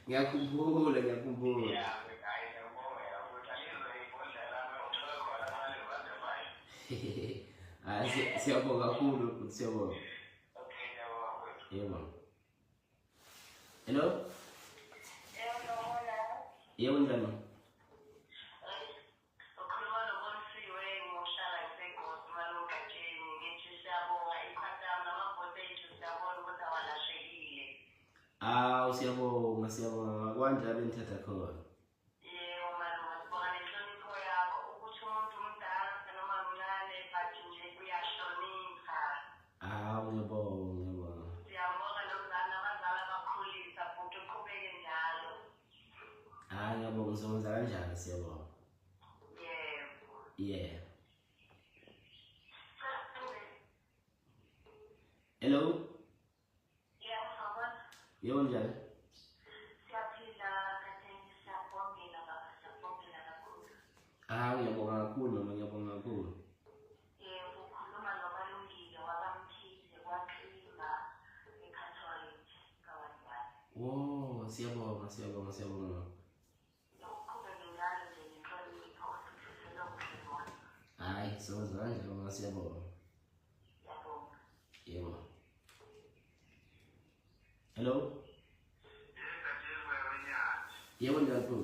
Ngiyakhumbula, ngiyakhumbula. Hayi siyabonga kakhulu bhuti, siyabonga. Yebo. Hello? Yebo njani? Ukhuluma noBonisiwe ngohlala ngiseGosi Malungatsheni. Ngithi siyabonga ikhwantami namavoti ethu, siyabona ukuthi awalahlekile. Hawu siyabonga, siyabonga. Kwande la benithatha khona. Yebo malume, sibonga nenhlonipho yakho ukuthi umuntu umdala noma mncane but nje uyahlonipha. Hawu ngiyabonga, ngiyabonga. Siyabonga nomzali Ngizokwenza kanjani siyabonga. Yebo. Yeah. Hello. Yebo, sawubona. Yebo njani? Siyaphila Gatsheni, siyabongela baba, siyabongela kakhulu. Ah, ngiyabonga kakhulu mama, ngiyabonga kakhulu. Yebo, ukhuluma noBalungile wakaMkhize kwaXimba eCatholic kaWandiwani. Wo, siyabonga, siyabonga, siyabonga. Uqhubeke njalo nje nenhlonipho, sikufisela okuhle kodwa. Hayi, sokwenza kanjalo mama, siyabonga. Ngiyabonga. Yebo. Hello. Yebo njani bro?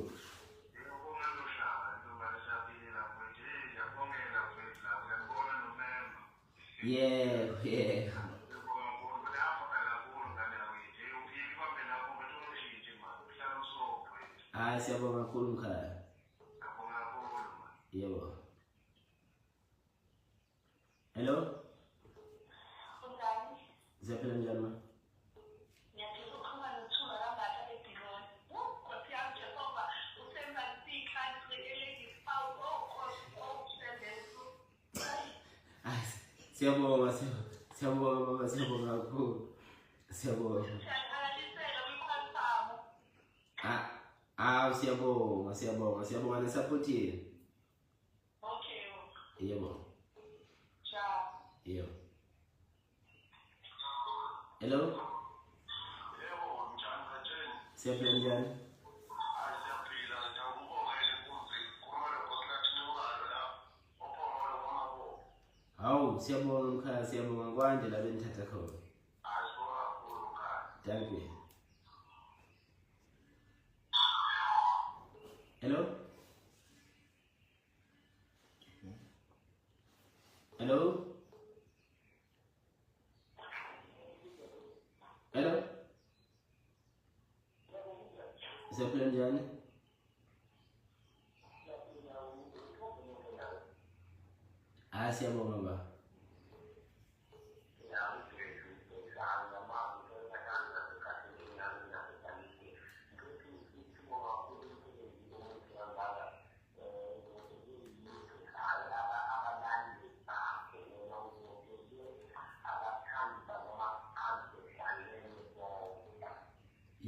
Yebo, yebo. Hayi siyabonga kakhulu mkhaya. Yebo. Hello. Unjani? Siyaphila njani ma? Ngiyaphila, ukhuluma noThuma kaMbatha eBhiloni. Nkosi yami Jehova, usenza i-country eliyisipawu. Oh Nkosi, oh Msebenzi. Hayi siyabonga, siyabonga mama, siyabonga kakhulu. Siyabonga. Siyahalalisela kwi-quantum. Ah, siyabonga, siyabonga, siyabonga ne-support yenu. Okay. Yebo. Ciao. Yebo. Hello. Yebo, njani Gatsheni? Siyaphila njani? Hayi siyaphila, ngiyakubongela inkunzi. Khuluma noNkosilathi Nxumalo la, oPhongolo kwaMabobo. Hawu, siyabonga mkhaya, siyabonga kwande la benithatha khona. Hayi sibonga kakhulu mkhaya. Thank you. Hello? Hello? Hello? Siyaphila njani? Ah, siyabonga ba.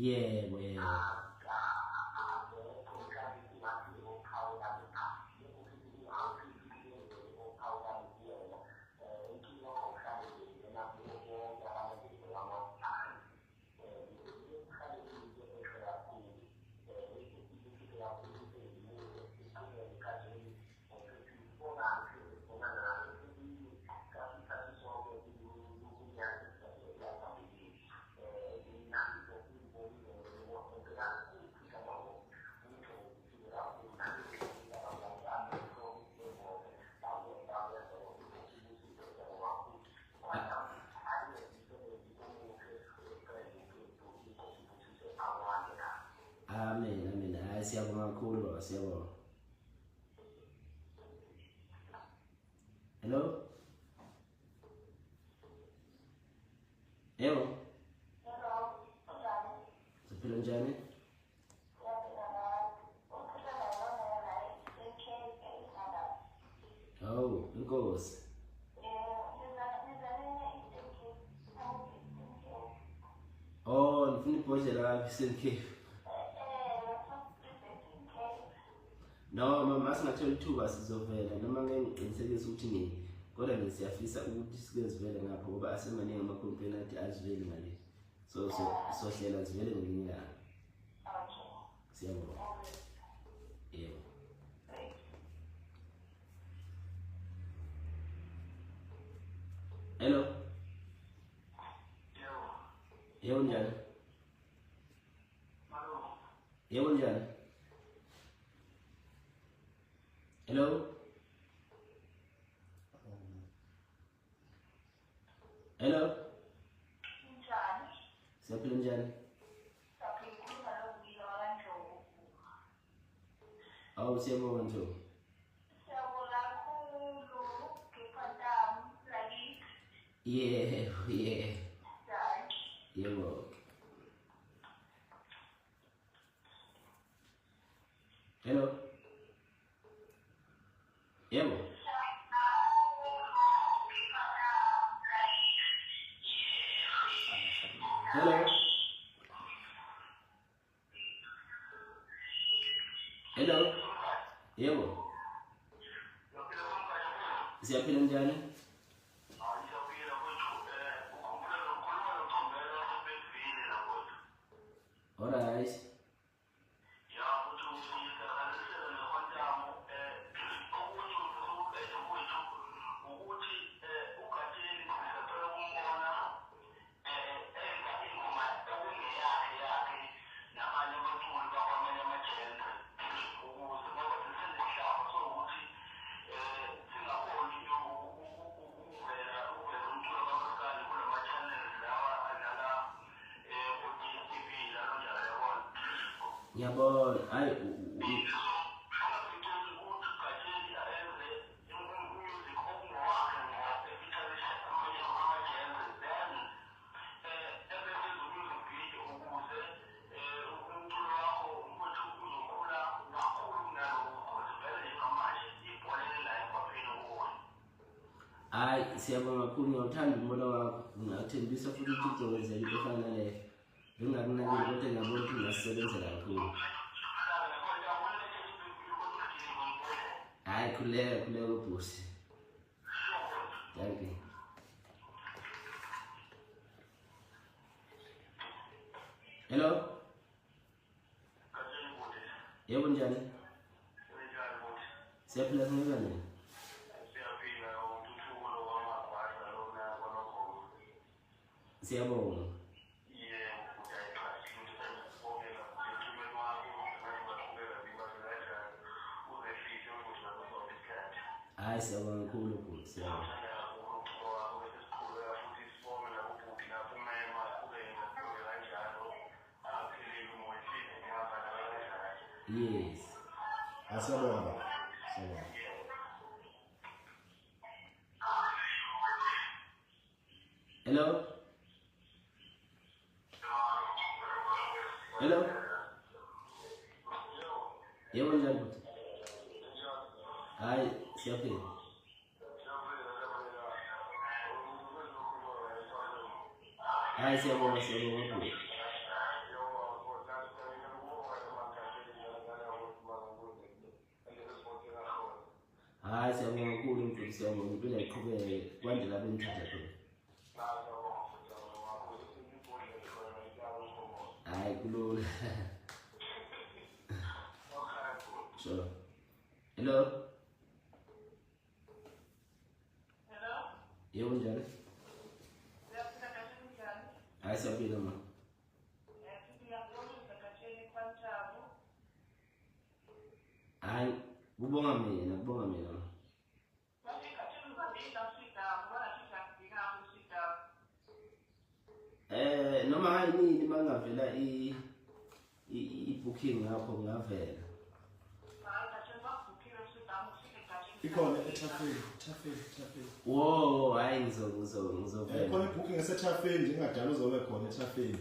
Yebo, yebo. Amen, amen. Hayi siyabonga kakhulu baba, siyabonga. Hello? Yebo. Hello, unjani? Siphila njani? Siyaphila nawe. Ukhuluma noma la e-Cape eSouth. Hawu, inkosi. Yebo, ngizalele e-Eastern Cape. Eastern Cape. Oh, ngifuna ibhodlela lapha e-Eastern Cape. Eastern Cape. No, mama, singathola ithuba sizovela noma ngeke ngiqinisekise ukuthi nini. Kodwa nje siyafisa ukuthi sike sivele ngapho ngoba asemaningi ama-complaint athi aziveli ngale. So sohlela zivele ngelinye ilanga. Okay. Siyabonga. Yebo. Hello. Yebo. Yebo njani? Malume. Yebo njani? Hello? Hello? Unjani? Siyaphila njani? Siyaphila, ukhuluma noVuyile wakaNdlovu. Hawu, siyabonga Ndlovu. Siyabonga kakhulu nge-quantum lakithi. Yebo, yebo. Dankie. Yebo. Hello. Hello. Yebo. Siyaphila njani? Alright. Ngiyabona. Hayi hayi siyabonga kakhulu, ngiyawuthanda umbono wakho. Ngingathembisa futhi ukuthi uzokwenzeka into efana naleyo. Bengingakunakile kodwa ngiyabona ukuthi ngingasebenzela kakhulu. Hayi khuleka khuleka ubhusi. Thank you. Hello. Yebo njani? Siyaphila sinjani? Siyabonga. Hayi siyabonga kakhulu bhuti, siyabonga. Yes. Asiyabonga. Siyabonga. Hello. Hello. Yebo njani bhuti? Hayi siyaphila. Hayi siyabonga siyabonga bhuti. Hayi siyabonga kakhulu mfowethu, siyabonga impilo iqhubeke kwande lapho enithatha khona. Hayi kulula. Sure. Hello. Hello. Yebo njani? Uyaphila kahle njani? Hayi siyaphila ma. Ngiyabonga Gatsheni Quantum. Hayi kubonga mina, kubonga mina ma. Manje Gatsheni uzabika usidamu, ngathi siyakudinga usidamu. Noma hayinini mangavela i i-booking ngapho ngavela. Hayi Gatsheni bakubhukhile usidamu ufike Gatsheni. Ikhona ethafeni, ethafeni, ethafeni. Wo, hayi ngizovela. Khona ibooking esethafeni nje ingadala uzobe khona ethafeni.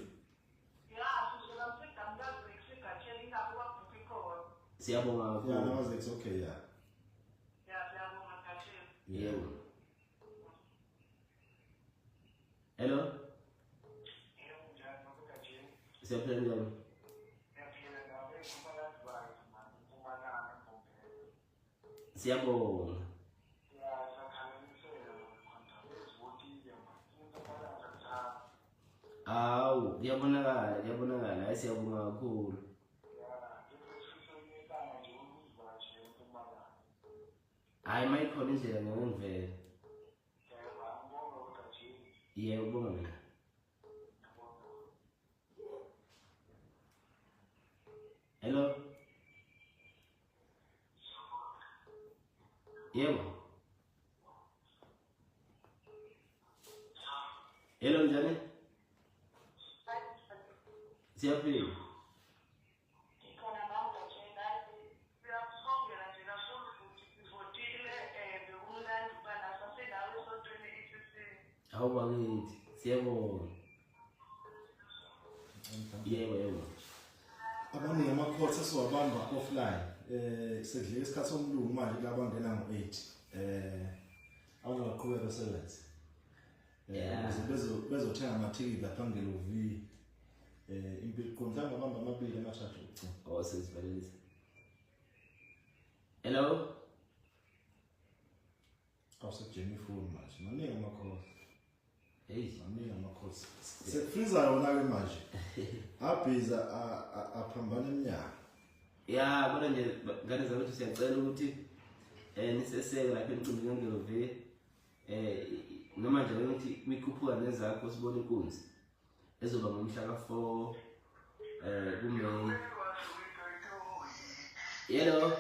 Ya, sizola usidamu kaZix Gatsheni ingakho bakubhukhe khona. Siyabonga Yeah, kakhulu. no, it's okay, yeah. Ya, siyabonga Gatsheni. Yebo. Hello. Siyaphila njani? Siyabonga. Awu, kuyabonakala, kuyabonakala. Hayi siyabonga kakhulu. Hayi mayikhona indlela ngeke ngivele. Yebo, kubonga mina. Hello. Yebo. Hello njani? Siyaphila. Ngikhona mama Gatsheni. Siyabongela nje kakhulu futhi sivotile bekumnandi ukuba naso sendawo esontweni ECC. Hawu bakithi, siyabonga. Yebo yebo. Abaningi ama-calls esiwabamba offline. Sekudleka isikhathi somlungu manje kulabo abangena ngo-8. Abanye baqhubeka besebenze. Ukuze bezothenga amathikithi lapha ngelo V. Impilo mhlawumbe abamba amabili amathathu ukugcina. Oh, sesivalelisa. Hello. Awusejemi ifoni manje. Maningi amakhosi. Hey, maningi amakhosi. Sekufiza yona ke manje. Abhiza aphambana eminyaka. Ya, kodwa nje ngane zakwethu siyacela ukuthi niseseke lapha emcimbini ngelo V. Noma nje ukuthi mikhuphuka nezakho sibone inkunzi ezoba ngomhla ka-4 kuMay. Hello.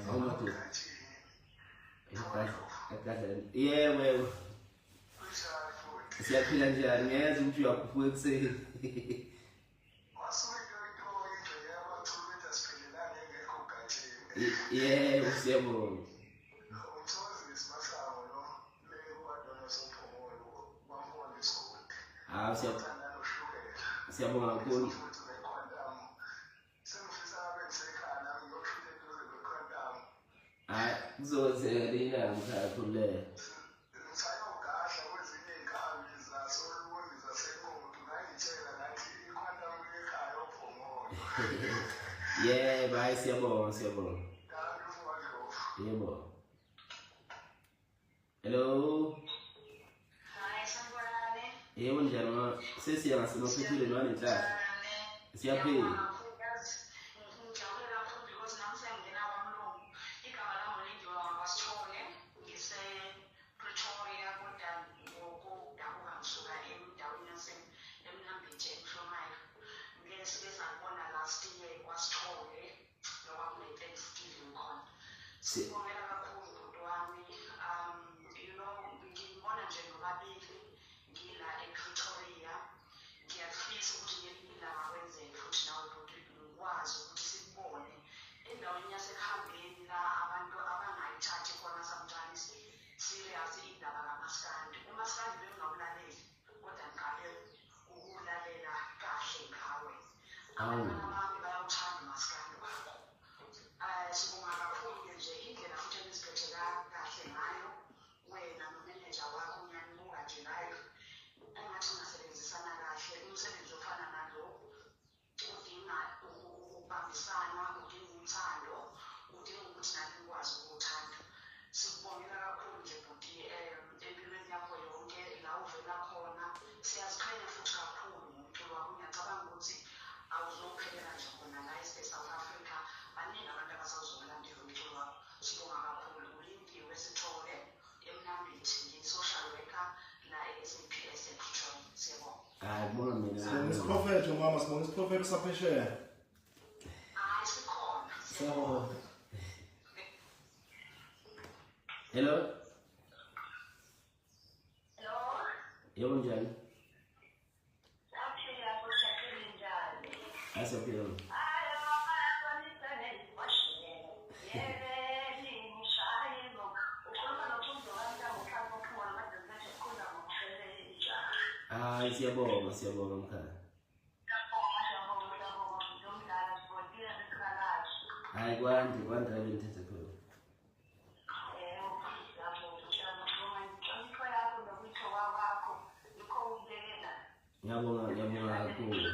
Awumadoda. Yebo yebo. Siyaphila njani? Ngiyazi ukuthi uyakhuphuka ekuseni. Yebo siyabonga. Ah, siyabonga kakhulu. Hayi, kuzokwenzeka lena mkhaya. Yebo, hayi siyabonga, siyabonga. Yebo. Hello. Hayi, sanibonani. Yebo njani ma? Sesiya ngasemaphethelweni wanenhlahla. Siyaphila. Ngijabule kakhulu because nami sengingena kwamlungu. Igama lami uLindiwe wakwaSithole, ngise-Pretoria kodwa ngokudabuka ngisuka endaweni yaseMnambithi eMhlomayo. Ngeke sike sabona last year kwaSithole noma kune-Thanksgiving khona. Sibongela kakhulu bhuti wami. You know, ngibona nje nobabili ngila ePretoria. Ngiyafisa ukuthi ngelinye ilanga kwenzeke futhi nawe bhuti ngikwazi ukuthi sikubone endaweni yasekuhambeni la abantu abangayithathi khona sometimes serious indaba kamaskandi. Umaskandi bengingawulaleli kodwa ngiqale ukuwulalela kahle ngawe. Abantwana bami bayawuthanda umaskandi wakho. Sibonga kakhulu-ke nje indlela futhi eniziphethe kahle ngayo wena nomeneja wakho, ngiyanibuka nje ngayo. Engathi ningasebenzisana kahle. Umsebenzi ofana nalo udinga ukubambisana, udinga uthando, udinga ukuthi nani nikwazi ukuwuthanda. Sikubongela kakhulu nje bhuti empilweni yakho yonke la uvela khona. Siyaziqhenya futhi kakhulu ngomculo wakho. Ngiyacabanga ukuthi awuzophelela nje khona la e-South Africa. Baningi abantu abasawuzolandela umculo wakho. Sibonga kakhulu. ULindiwe Sithole eMnambithi, ngiyi-social worker la e-SAPS ePretoria. Siyabonga. Hayi, kubonga mina. Sibonga isiprofetho mama, sibonga isiprofetho saphesheya. Hayi, sikhona. Siyabonga. Hello. Hello. Yebo njani? Siyaphila futhi siyaphila njani? Hayi siyaphila. Hayi siyabonga, siyabonga mkhaya. Hayi kwande, kwande la benithetha khona. Ngiyabonga, ngiyabonga kakhulu.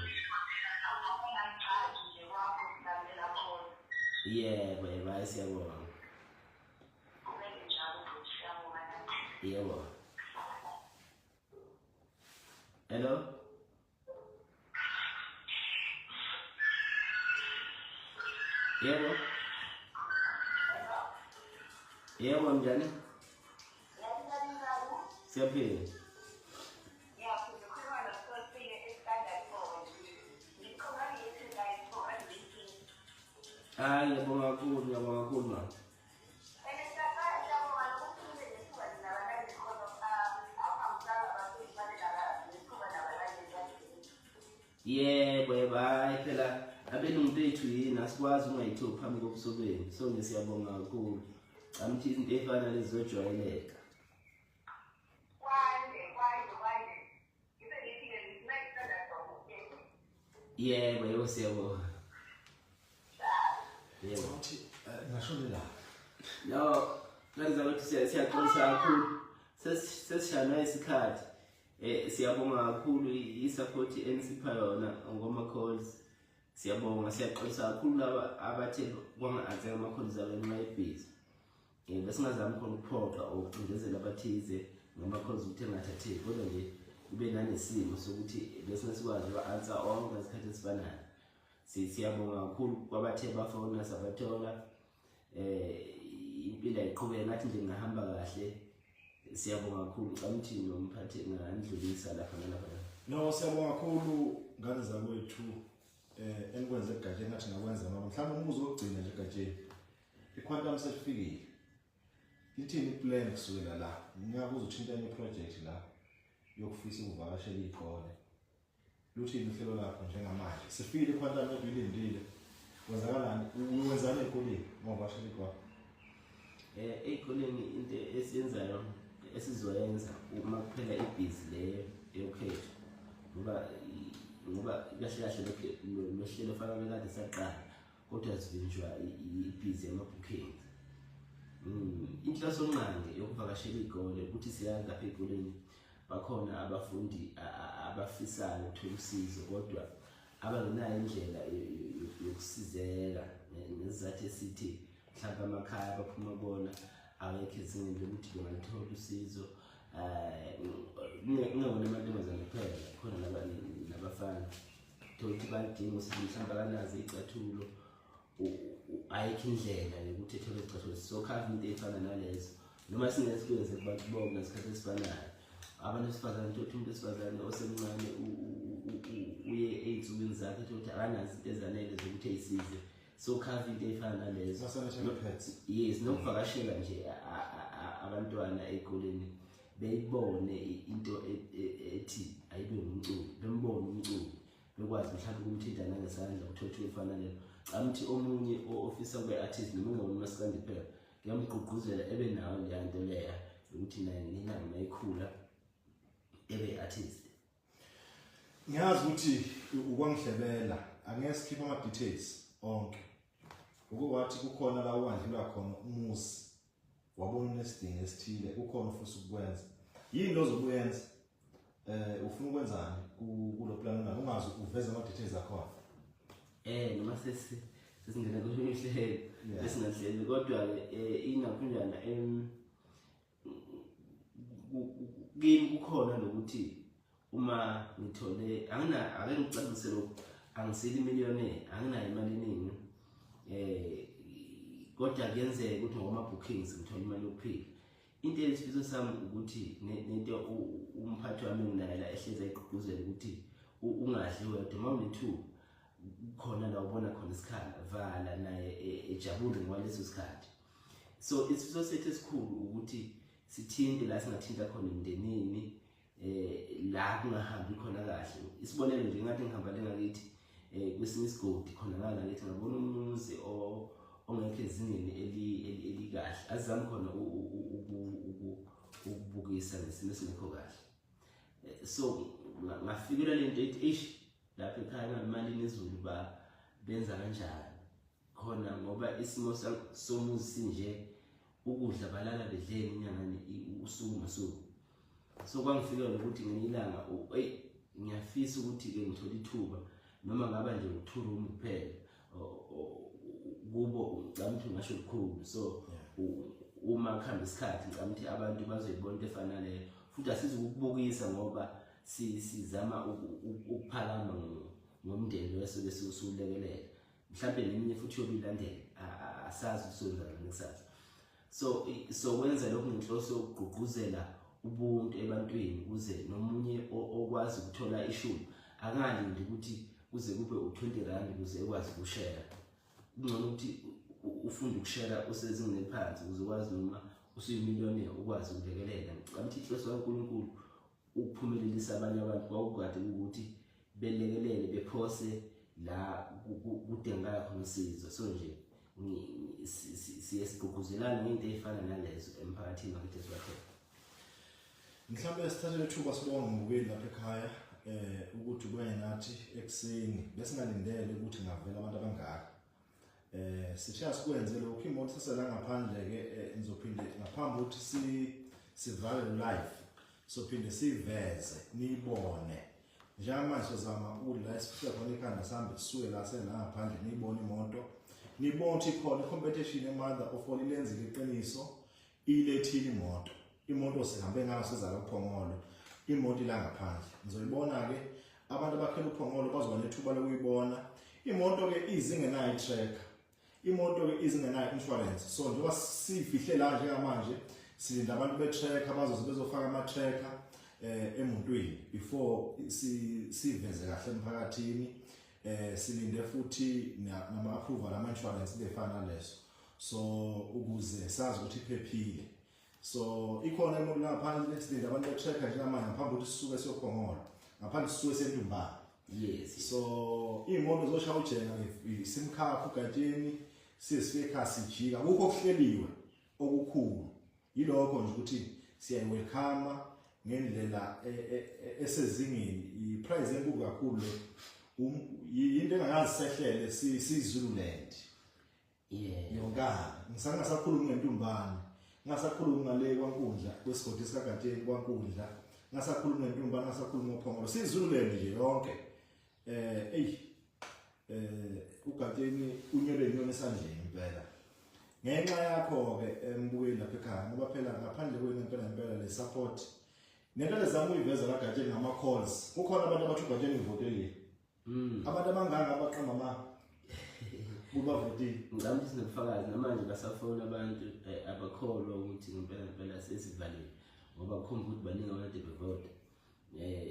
Yebo, yebo, hayi siyabonga. Yebo. Hello. Yebo. Yebo njani? Siyaphila. Hayi ngiyabonga kakhulu, ngiyabonga kakhulu mama. Yebo, yebo, hayi phela abelungu bethu yini asikwazi ungayithobi phambi kobuso benu. So nje siyabonga kakhulu. Camthi izinto ey'fana nalezi zojwayeleka. Yebo, yebo, siyabonga. Yebo. Uthi ngashonela. No, Ngane zakwethu, siyaxolisa kakhulu, sesishana isikhathi. Siyabonga kakhulu i-support enisipha yona ngoma-calls. Siyabonga, siyaxolisa kakhulu laba abathe kwanga-answeka ama-calls abo ngenxa ye-busy. Besingazami khona ukuphoqa or ukucindezela abathize ngama-calls ukuthi engathatheki, kodwa nje kube nanesimo sokuthi besingesikwazi uku-answer onke ngesikhathi esifanayo. Siyabonga kakhulu kwabathe bafona sabathola. Impilo ayiqhubeke, ngathi nje ngahamba kahle. Siyabonga kakhulu. Ngicela ukuthi nomphathi ngandlulisa lapha nalapha. No, siyabonga kakhulu ngane zakwethu enikwenze egatsheni, ngathi ngakwenza noma mhlawumbe umbuzo wokugcina nje egatsheni. I-quantum sesifikile. Ithini i-plan kusukela la? Ngiyakuzwa uthinta enye project la yokufisa ukuvakashela iy'kole. Luthini uhlelo lakho njengamanje? Sifikile i-quantum yethu ilindile. Kwenzakalani? Wenzani ey'koleni uma uvakashela iy'kole? Ey'koleni into esiyenzayo, esizoyenza uma kuphela ibhizi leyo yokhetho, ngoba kahle kahle lokhu lo hlelo fana bekade saqala, kodwa sivinjwa ibhizi yama-bookings. Inhloso nqangi yokuvakashela iy'kole ukuthi siyazi lapha ey'koleni bakhona abafundi abafisayo ukuthola usizo, kodwa abangenayo indlela yokusizeka ngesizathu esithi mhlawumbe amakhaya abaphuma kubona awekho ezingeni lokuthi bengaluthola usizo. Kungewona amantombazane kuphela, khona nabafana, thola ukuthi bayadinga usizo, mhlawumbe akanazo iy'cathulo, ayikho indlela yokuthi ethole izicathulo. Sokhava into ey'fana nalezo, noma singeke sikwenze kubantu bonke ngesikhathi esifanayo. Abantu besifazane, thola ukuthi umuntu wesifazane osemncane uye ey'nsukwini zakhe, thola ukuthi akanazo into ezanele zokuthi ey'size. Sokhava into ey'fana nalezo. Ma-sanitary pads. Yes, nokuvakashela nje abantwana ey'koleni, beyibone into ethi ayibe ngumculo, bembone umculo, bekwazi mhlawumbe ukumthinta nangesandla, ukuthola ithuba elifana nalelo. Cama ukuthi omunye ofisa ukuba i-artist, noma ungewona umasikandi kuphela, kuyamgqugquzela ebe nayo leya nto leya ukuthi naye ngelinye ilanga uma ekhula ebe i-artist. Ngiyazi ukuthi ukwangihlebela, angeke sikhiphe ama-details onke. Ukuwathi kukhona la uwadlula khona umuzi, wabona unesidingo esithile, kukhona ofisa ukukwenza. Yini ozobuyenza? Ufuna ukwenzani kulo plan onayo? Ungazi uveze ama-details akhona. Noma sesingena kwelinye uhlelo esingahleli, kodwa ke inakhunjana kimi kukhona lokuthi uma ngithole, angina, ake ngicacise lokhu, angisile millionaire, anginayo imali eningi, kodwa kuyenzeka ukuthi ngoma bookings ngithole imali yokuphila. Into eyisifiso sami ukuthi nento umphathi wami enginayo la ehlezi ayigqugquzela ukuthi ungadli wedwa, uma unethuba khona la ubona khona isikhala, vala naye ejabule ngwaleso sikhathi. So isifiso sethu esikhulu ukuthi sithinte la singathinta khona emndenini, la kungahambi khona kahle. Isibonelo nje, ngathi ngihamba le ngakithi, kwesinye isigodi khona la ngakithi, ngabona umuzi ongekho ezingeni elikahle, azami khona ukubukisa ngesimo esingekho kahle. So ngafikela lento ethi eish, lapha ekhaya ngamali nezulu ba benza kanjani khona, ngoba isimo somuzi sinje, ukudla balala bedleni inyanga usuku nosuku. So kwangifikela nokuthi ngelinye ilanga, eyi, ngiyafisa ukuthi-ke ngithole ithuba noma ngaba nje u-two room kuphela kubo, ngicabanga ukuthi ngasho lukhulu. So uma kuhamba isikhathi, ngicabanga ukuthi abantu bazoyibona into efana naleyo, futhi asizukukubukisa ngoba sizama ukuphakama ngomndeni lo esuke siwulekelela. Mhlawumbe neminye futhi yobe ilandela, asazi ukuthi sokwenzakala kusasa. So sokwenza lokhu ngenhloso yokugqugquzela ubuntu ebantwini, ukuze nomunye okwazi ukuthola ishumi angalindi ukuthi kuze kube u-20 rand ukuze ekwazi ukushera. Kungcono ukuthi ufunde ukushera usezingeni eliphansi, ukuze ukwazi noma usuyimillionaire ukwazi ukulekelela. Ngicabanga ukuthi inhloso kaNkulunkulu ukuphumelelisa abanye abantu kwakukade ukuthi belekelele, bephose la kudingakala khona usizo. So nje siye sigqugquzelane ngey'nto ey'fana nalezo emphakathini wakithi esiwakhele. Mhlawumbe sithathe lethuba sibonge umbukeli lapha ekhaya ukuthi ube nathi ekuseni, besingalindele ukuthi ngavela abantu abangaka. Sishaya sikwenze lokho. Imoto sesela ngaphandle ke, nizophinde ngaphambi ukuthi sivale live, sophinde siveze niyibone. Njengamanje sizama ukuthi la esifika khona ikhanda sihambe sisuke la sela ngaphandle, niyibone imoto, nibone ukuthi ikhona i-competition eMother of All ilenzile iqiniso, ilethile imoto. Imoto sihambe ngayo siza kuPhongolo, imoto ila ngaphandle. Nizoyibona ke, abantu abakhela uPhongolo bazoba nethuba lokuyibona imoto ke. Izingenayo i-tracker imoto ke, izingenayo insurance. So njengoba sifihle la njengamanje, silinda abantu be-tracker bazoze bezofaka ama-tracker emotweni before siveze kahle emphakathini. Silinde futhi nama approval ama insurance befana naleso, so ukuze sazi ukuthi iphephile. So ikhona imoto la ngaphandle, silinde abantu be-tracker njengamanje ngaphambi kokuthi sisuke siyoPhongolo, ngaphambi sisuke sentumbane. So iy'moto zoshaya ujenga simkhakha uGatsheni, siye sifike ekhaya sijika. Kukho okuhleliwe okukhulu, yilokho nje ukuthi siyayi-welcome ngendlela esezingeni. I-prize enkulu kakhulu le, yinto engakazi sehlele siyiZululand yonkana. Ngisangasakhulumi ngentumbane, ngingasakhulumi ngale kwaNkundla, kwesigodi sikaGatsheni kwaNkundla, ngingasakhulumi ngentumbane, ngingasakhulumi ngoPhongolo, siyiZululand nje yonke. Eyi, uGatsheni unyelwe inyoni esandleni impela ngenxa yakho ke, embukeli lapha ekhaya, ngoba phela ngaphandle kwenu impela impela le support nento lezama uyiveza la Gatsheni ngama calls, kukhona abantu abathi uGatsheni uvotelile. Abantu abangaka abaqamba ama kubavotile. Ngicabanga ukuthi sinobufakazi. Namanje basafona abantu, abakholwa ukuthi ngempela ngempela sesivalile, ngoba kukhomba ukuthi baningi abantu bevota.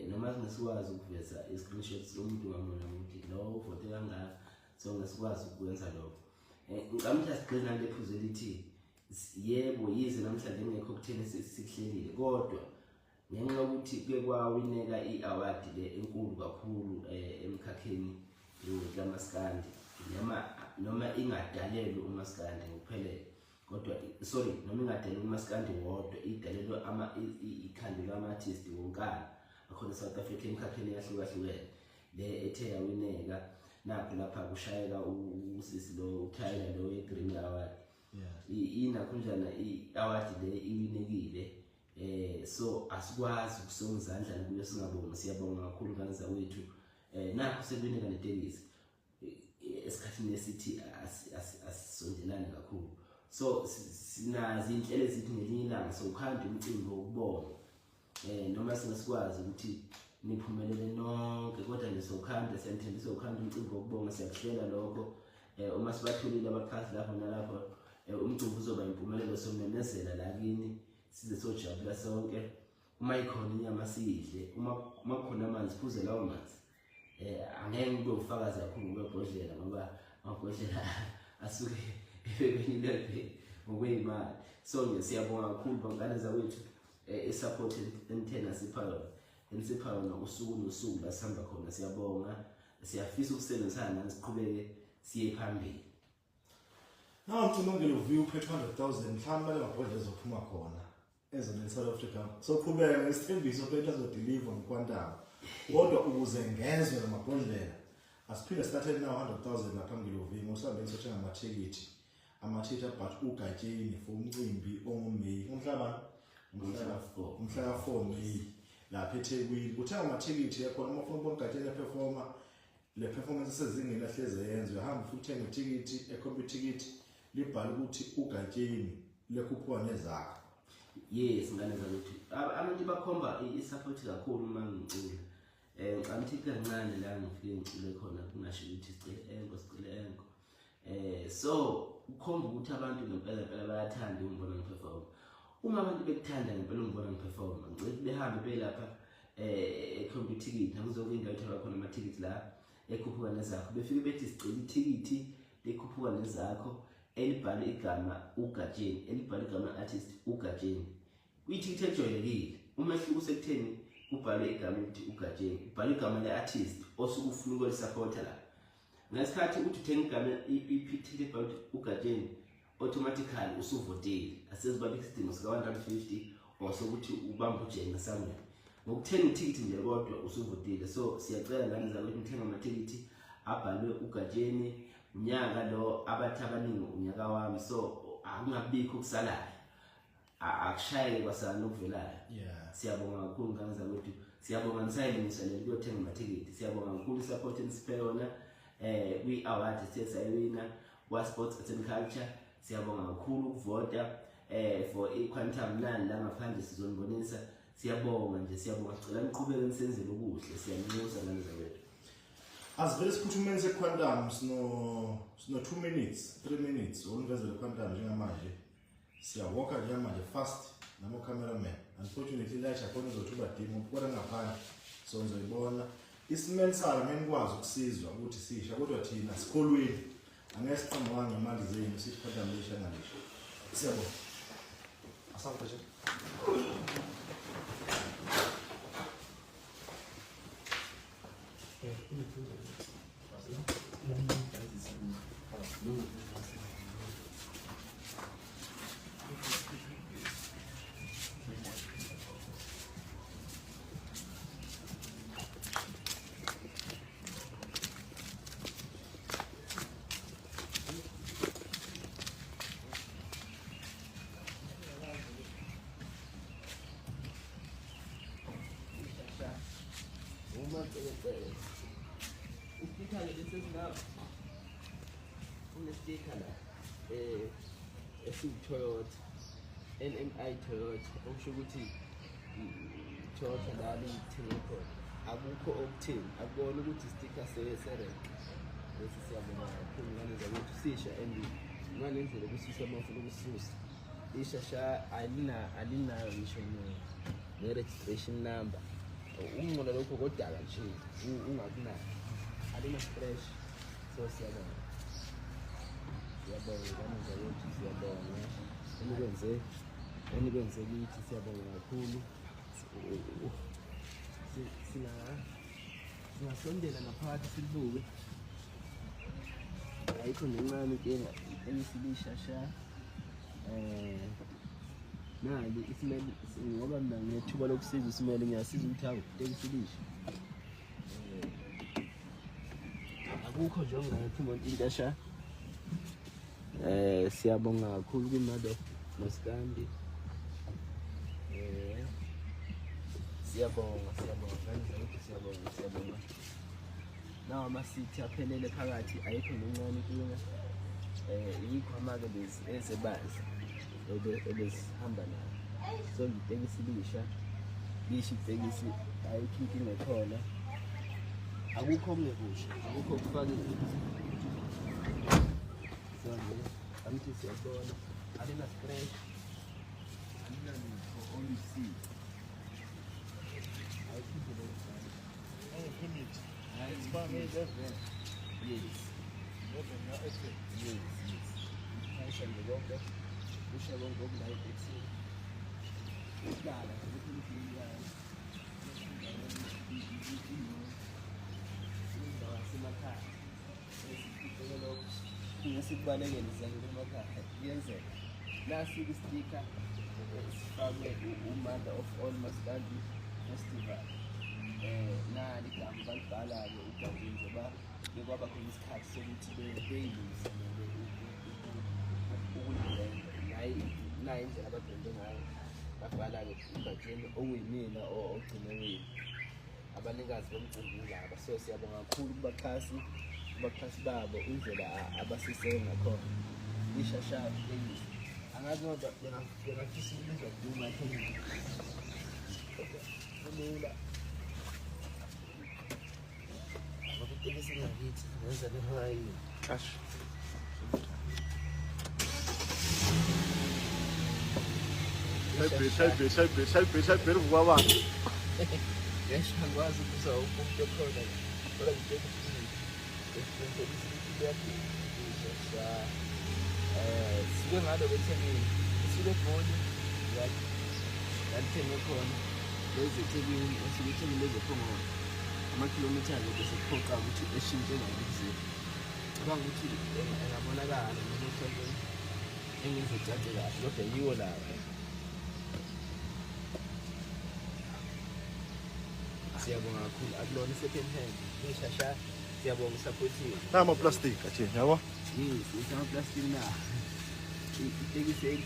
Noma singesikwazi ukuveza i-screenshot somuntu ngamunye ukuthi lo uvote kangaka, so ngesikwazi ukwenza lokho. Ngicabanga ukuthi asigcine nale phuzu elithi yebo, yize namhlanje kungekho kutheni sikuhlelile, kodwa ngenxa yokuthi kuye kwawineka i-award le enkulu kakhulu emkhakheni lamaskandi, noma ingadalelwe umaskandi ngokuphelele, kodwa sorry, noma ingadalelwe umaskandi wodwa, idalelwe ama ikhandelwe ama-artist wonkana akhona e-South Africa emkhakheni eyahlukahlukene. Le ethe yawineka, nakho lapha kushayeka usisi lo uTyler lo ye-Grammy Award. Inakho njana i-award le iwinekile, so asikwazi ukusonga izandla kuyo singabongi. Siyabonga kakhulu ngane zakwethu. Nakho sekuwineka netekisi esikhathini esithi asisondelane kakhulu, so sinazo iy'nhlelo ezithi ngelinye ilanga sowukhanda umcimbi wokubonga. Noma singasikwazi ukuthi niphumelele nonke, kodwa nje sowukhanda, siyanithembisa ukhanda umcimbi wokubonga. Siyakuhlela lokho. Uma sibatholile abaxhasi lapho nalapho, umcimbi uzoba impumelelo. Somemezela la kini, size sojabula sonke. Uma ikhona inyama siyidle, uma kukhona amanzi phuze lawo manzi. Angeke ngibe ufakazi kakhulu kwebhodlela, ngoba amabhodlela asuke ebekweni level ngokweyimali. So nje siyabonga kakhulu bangane zakwethu, i-support enithe nasipha yona, enisipha yona usuku nosuku la sihamba khona. Siyabonga, siyafisa ukusebenzisana nani, siqhubeke siye phambili. Na umcimbi uvuye uphethe 100,000, mhlawumbe bale mabhodlela ezophuma khona ezweni South Africa. Soqhubeka ngesithembiso phethe azodeliver ngequantum, kodwa ukuze ngezwe lamabhodlela asiphinde sithathele nawo 100,000 lapha ngilovi ngosambeni sothenga amathikithi, amathikithi but uGatsheni for umcimbi onguMay, umhlaba Umhla ka-4. Umhla ka-4 May lapha eThekwini kuthenga amathikithi yakhona. Uma ufuna ukubona uGatsheni eperforma le performance esezingeni lahleze yenze, uyahamba futhi uthenga ithikithi ekhomba ithikithi libhala ukuthi uGatsheni lekhuphuka nezakho. Yes, ngane zakwethu, abantu bakhomba i-support kakhulu uma ngicula. Ngicabanga ukuthi kancane la ngifike ngicule khona, kungasho ukuthi sicele encore, sicele encore. So kukhomba ukuthi abantu ngempela ngempela bayathanda ukungibona ngiperform. Uma abantu bekuthanda ngempela ukungibona ngiperform, ngicela ukuthi behambe belapha ekhomba ithikithi nakuzo indawo etholwa khona amathikithi la ekhuphuka nezakho, befike bethi sicela ithikithi lekhuphuka nezakho elibhalwe igama uGatsheni, elibhalwe igama artist uGatsheni. Kuyithikithi elijwayelekile, umehluko usekutheni kubhalwe igama elithi uGatsheni, kubhalwe igama le-artist osuke ufuna ukulisupporta la. Ngesikhathi uthi uthenga igama ithikithi elibhalwe ukuthi uGatsheni, automatically usuvotile, asezibabika isidingo sika-150 or sokuthi ubambe ujenga somewhere. Ngokuthenga ithikithi nje kodwa usuvotile. So siyacela ngane zakwethu nithenga amathikithi abhalwe uGatsheni. Unyaka lo abathi abaningi unyaka wami, so akungabikho okusalayo, akushayeke kwasala nokuvelayo. Siyabonga kakhulu ngane zakwethu, siyabonga nisayilungisa kuyothenga amathikithi, siyabonga kakhulu i-support enisiphe yona kwi-award esithe sayiwina kwa-Sports Arts and Culture. Siyabonga kakhulu ukuvota for i-Quantum nani la ngaphandle sizonibonisa. Siyabonga nje, siyabonga, sicela niqhubeke nisenzele okuhle, siyanxusa ngane zakwethu. Asivele siphuthumeni se-Quantum, sino 2 minutes, 3 minutes olunivezele Quantum njengamanje. Siyawalka njengamanje fast namo cameraman. Unfortunately light akhona izothuba dimo kodwa ngaphandle so nizoyibona. Isimeni sayo ngeke nikwazi ukusizwa ukuthi sisha, kodwa thina sikholweni. Angeke siqhamuka ngemali zenu sithi Quantum lisha ngalisha. Siyabonga. Asante nje. Unestika la esiwu-Toyota, NMI Toyota, okusho ukuthi Toyota la liyithenge khona, akukho okutheni, akubona ukuthi istika serenke. Lesi siyabonga kakhulu ngane zakwethu, sisha and nganendlela yokususa uma ufuna ukususa. Ishasha alinayo ngisho ne-registration number. Ukungcola lokho kodaka nje ungakunaki, alina fresh. So siyabonga, siyabonga ngane zakwethu, siyabonga enikwenze kithi, siyabonga kakhulu. Singasondela ngaphakathi silibuke, ayikho nencane inkinga, elisilisha. Nali isimele, ngoba mina nginethuba lokusiza isimele, ngiyasiza ukuthi hawu itekisi lisha. Akukho nje okungathi imoto into esha. Siyabonga kakhulu kwi-Mother of Maskandi. Siyabonga, siyabonga ngane, siyabonga, siyabonga. Nawa amasithi aphelele phakathi, ayikho nencane inkinga. Iyikhwama-ke lezi ezebanzi ebezihamba nayo. So itekisi lisha, lisha itekisi, ayikho inkinga ekhona. Akukho okungekusha, akukho okufakiwe. So nje angithi siyabona, alina scratch, alina lutho olusizi. Ayikho into leyo. Yes. Yes, yes. Kusha nje konke, kusha konke okula etekisini. Uhlala nje ukuthi indawo yasemakhaya. Sikubalekele sizakele emakhaya, kuyenzeka. Nasi istika sifakwe u-Mother of All Maskandi Festival. Nali igama balibhala-ke uGatsheni njengoba bekwaba khona isikhathi sokuthi beyilungiselele ukulibrenda. Nayi indlela ababrende ngayo, babhala-ke uGatsheni okuyimina ogcine wini. Abanikazi bomcimbi laba. So siyabonga kakhulu kubaxhasi, kubaxhasi babo indlela abasiseke ngakhona. Ishasha itekisi. Angazi ngoba bengafisa ukubizwa kuduma kulula. Ngoba itekisi ngakithi ngenza noma yini. Cash. Shayibhe vuka. Ngisho angikwazi ukuza umuntu okhona kodwa itekisi liyagula. Suke ngalo eThekwini, isuke eGoli yalithenge khona lezi eThekwini, esuke eThekwini lezi ePhongolo. Amakhilomitha-ke bese kuphoqa ukuthi eshintshe ngakuthi. Cabanga ukuthi engabonakala noma mhlawumbe engenze cace kahle, kodwa yiwo lawa. Siyabonga kakhulu, akulona i-second hand, ishasha Siyabonga supporting. Nama plastic athi yabo? Yes, isama plastic na. Itekisi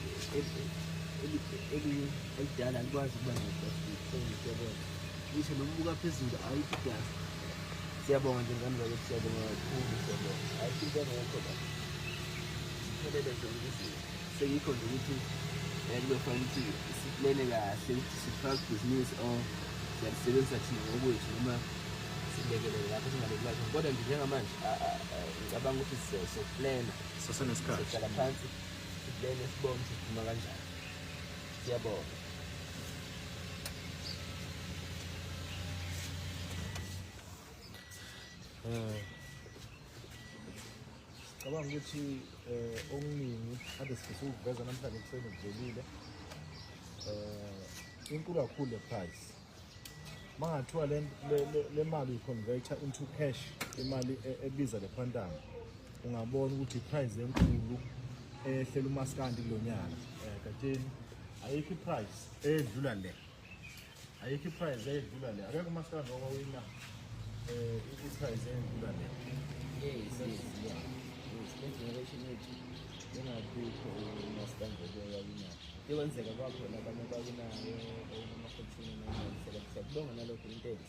elidala likwazi ukuba ne-plastic. So siyabonga. Ngisho nokubuka phezulu ayikho dust. Siyabonga nje ngane bakithi, siyabonga kakhulu, siyabonga. Ayikho into engekho la. Siphelele zonke izinto. Sekuyikho nje ukuthi kube fanele ukuthi siplane kahle ukuthi sifake ibhizinisi or siyalisebenzisa thina ngokwethu noma silekelele lapho singalekulayo. Kodwa nje njengamanje ngicabanga ukuthi sizoplana. Sisenesikhathi. Sihlala phansi siplane sibone ukuthi siphuma kanjani. Siyabonga. Cabanga ukuthi okuningi ade sifisa ukuveza namhlanje ekuseni kuvelile. Inkulu kakhulu le price. Mangathiwa le mali uyiconverta into cash, imali ebiza le Quantum, ungabona ukuthi i-price enkulu ehlela umaskandi kulonyaka. Gatsheni ayikho i-price edlula le. Ayikho i-price edlula le. Akekho umaskandi owawina i-price edlula le. Yes, yes, yeah. Yes, le generation yethu engabikho umaskandi owawina. Iwenzeka kwakhona abanye abawinayo ama-fortune noma siyakubonga nalokho into enhle.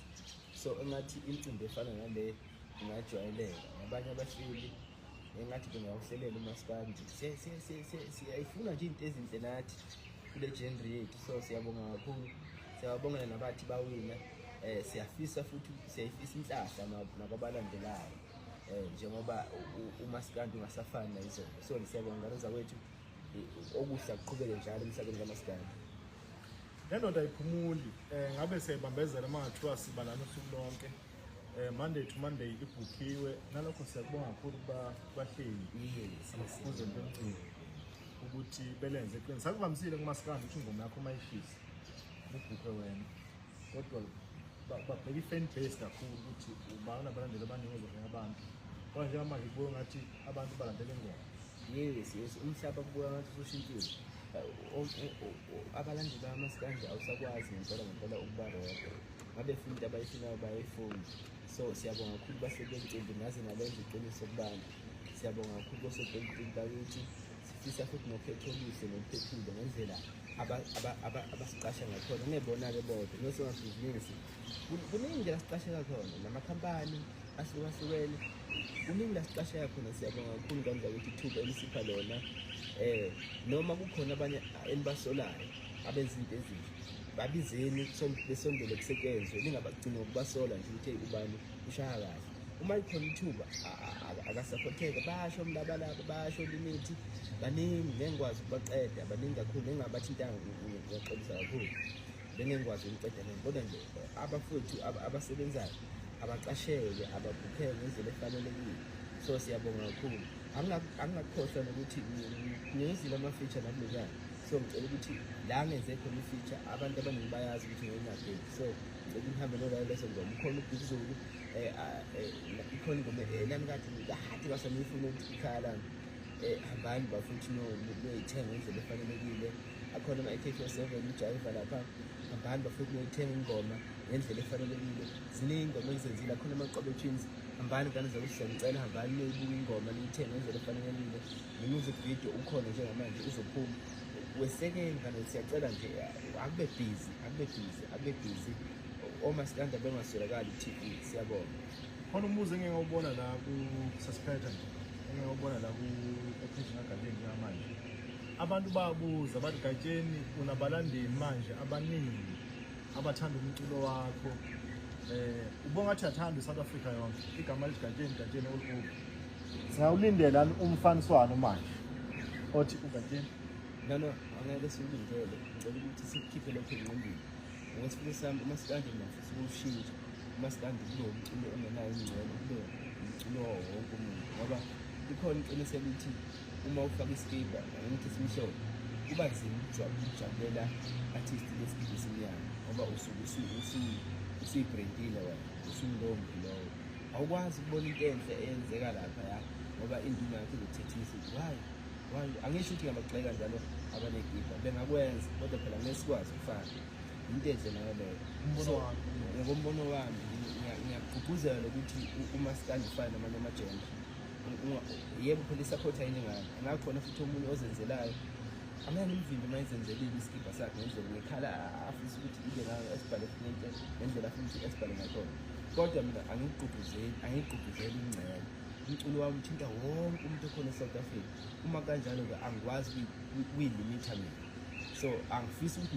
So engathi imicimbi efana nale ingajwayeleka nabanye abahleli engathi bengawuhlelela umaskandi. Siyayifuna nje into ezinhle nathi kule genre yethu. So siyabonga kakhulu, siyababongela nabathi bawina. Siyafisa futhi siyayifisa inhlahla nababalandelayo njengoba umaskandi ungasafani nayizolo. So siyabonga ngane zakwethu, okuhle akuqhubeke njalo emhlabeni kamaskandi. Le ndoda ayiphumuli. Ngabe siyayibambezela uma ngathiwa sibalana usuku lonke. Monday to Monday ibhukhiwe. Nalokho siyakubonga kakhulu kubahleli. Yes, yes. Kuze lomcimbi ukuthi belenze iqiniso. Sakuvamisile kumaskandi ukuthi ingoma yakho uma ishisa ubhukhe wena. Kodwa babheka i-fan base kakhulu ukuthi ubani abalandeli abaningi ozohoya abantu. Kodwa njengamanje kubuye ngathi abantu balandela ingoma. Yes, yes, umhlaba kubuya ngathi usushintshile. Abalandeli bamaskandi awusakwazi ngempela ngempela ukuba rodwa. Ngabe funa into abayifunayo bayayifuna. So siyabonga kakhulu bahleli bemcimbi naze nalenza iqiniso kubantu. Siyabonga kakhulu kosopolitiki bakithi. Sifisa futhi nokhetho oluhle noluphephile ngendlela abasiqasha ngakhona. Ungebona-ke bodwa nosomabhizinisi. Kuningi la siqasheka khona namakhampani ahlukahlukene. Kuningi la siqasheka khona. Siyabonga kakhulu ngane zakwethu ithuba elisipha lona. Noma kukhona abanye enibasolayo abenza izinto ezinhle, babizeni besondele kusetshenzwe, ningabagcini ngokubasola nje ukuthi ubani ushaya kahle. Uma likhona ithuba akasaphotheka, basho mlabalaba, basho limithi, baningi ngeke ngikwazi ukubaqeda, baningi kakhulu engingabathintanga, ngiyaxolisa kakhulu, bengeke ngikwazi ukuqeda nje. Kodwa nje abafowethu abasebenzayo abaqasheke, ababhukheke ngendlela efanelekile. So siyabonga kakhulu. Angingakukhohlwa nokuthi ngiyenzile ama-feature nakulonyaka. So ngicela ukuthi la ngenze khona i-feature abantu abaningi bayazi ukuthi ngiyinageni. So ngicela nihambe nolalela lezo ngoma. Ukhona uBig Zulu, ikhona ingoma nami kade kade basanifuna ukuthi ikhaya lami. Hambani bafuthi niyoyithenga ngendlela efanelekile. Akhona ama-AK47 ujayiva lapha, hambani bafuthi niyoyithenga ingoma ngendlela efanelekile. Ziningi ingoma engizenzile, akhona amaqobo twins. Hambani ngane zakuthi siyanicela, hambani niyoyibuka ingoma niyithenge ngendlela efanelekile. Ne-music video ukhona njengamanje uzophuma. Wesekeni ngane, siyacela nje akube busy, akube busy, akube busy. Omaskandi bengaswelakali ku-TV. Siyabonga. Khona umbuzo engike ngawubona la ku-suspector nje, engike ngawubona la ku-page kaGatsheni njengamanje. Abantu bayabuza bathi Gatsheni unabalandeli manje abaningi abathanda umculo wakho. Ubonga ngathi uyathanda i-South Africa yonke. Igama lithi Gatsheni, Gatsheni all over. Singawulindela umfaniswano manje othi uGatsheni? No, no, angeke siwulindele. Ngicela ukuthi sikukhiphe lokho engqondweni. Ngokwesifiso sami umaskandi ngiyafisa ukuwushintsha. Umaskandi kube umculo ongenayo ingcwele, kube umculo wawo wonke umuntu. Ngoba ikhona iqiniso elithi uma ufaka iskipa noma esimhlophe kuba nzima ukujabulela artist leskipa esimnyama, ngoba usuke usuyibrandile wena, usungulowo muntu lowo. Awukwazi ukubona into enhle eyenzeka laphaya ngoba induna yakho izokuthethisa ukuthi why why. Angisho ukuthi ngiyabagxeka njalo abanekipa, bengakwenza, kodwa phela ngeke sikwazi ukufana. Into enhle nayo leyo. So ngokombono wami ngiyagqugquzela ukuthi umaskandi ufane namanye ama-genre. Yebo phela i-support ayilingani, angakhona futhi omunye ozenzelayo amanye imvimbi uma ezenzelile isikibha sakhe ngendlela ngekhala afisa ukuthi ibe ngayo, esibhale ngendlela afuna ukuthi esibhale ngakhona. Kodwa mina angigqugquzeli ingcele. Umculo wami uthinta wonke umuntu okhona e-South Africa. Uma kanjalo-ke angikwazi ukuyilimitha mina. So angifisi ukuthi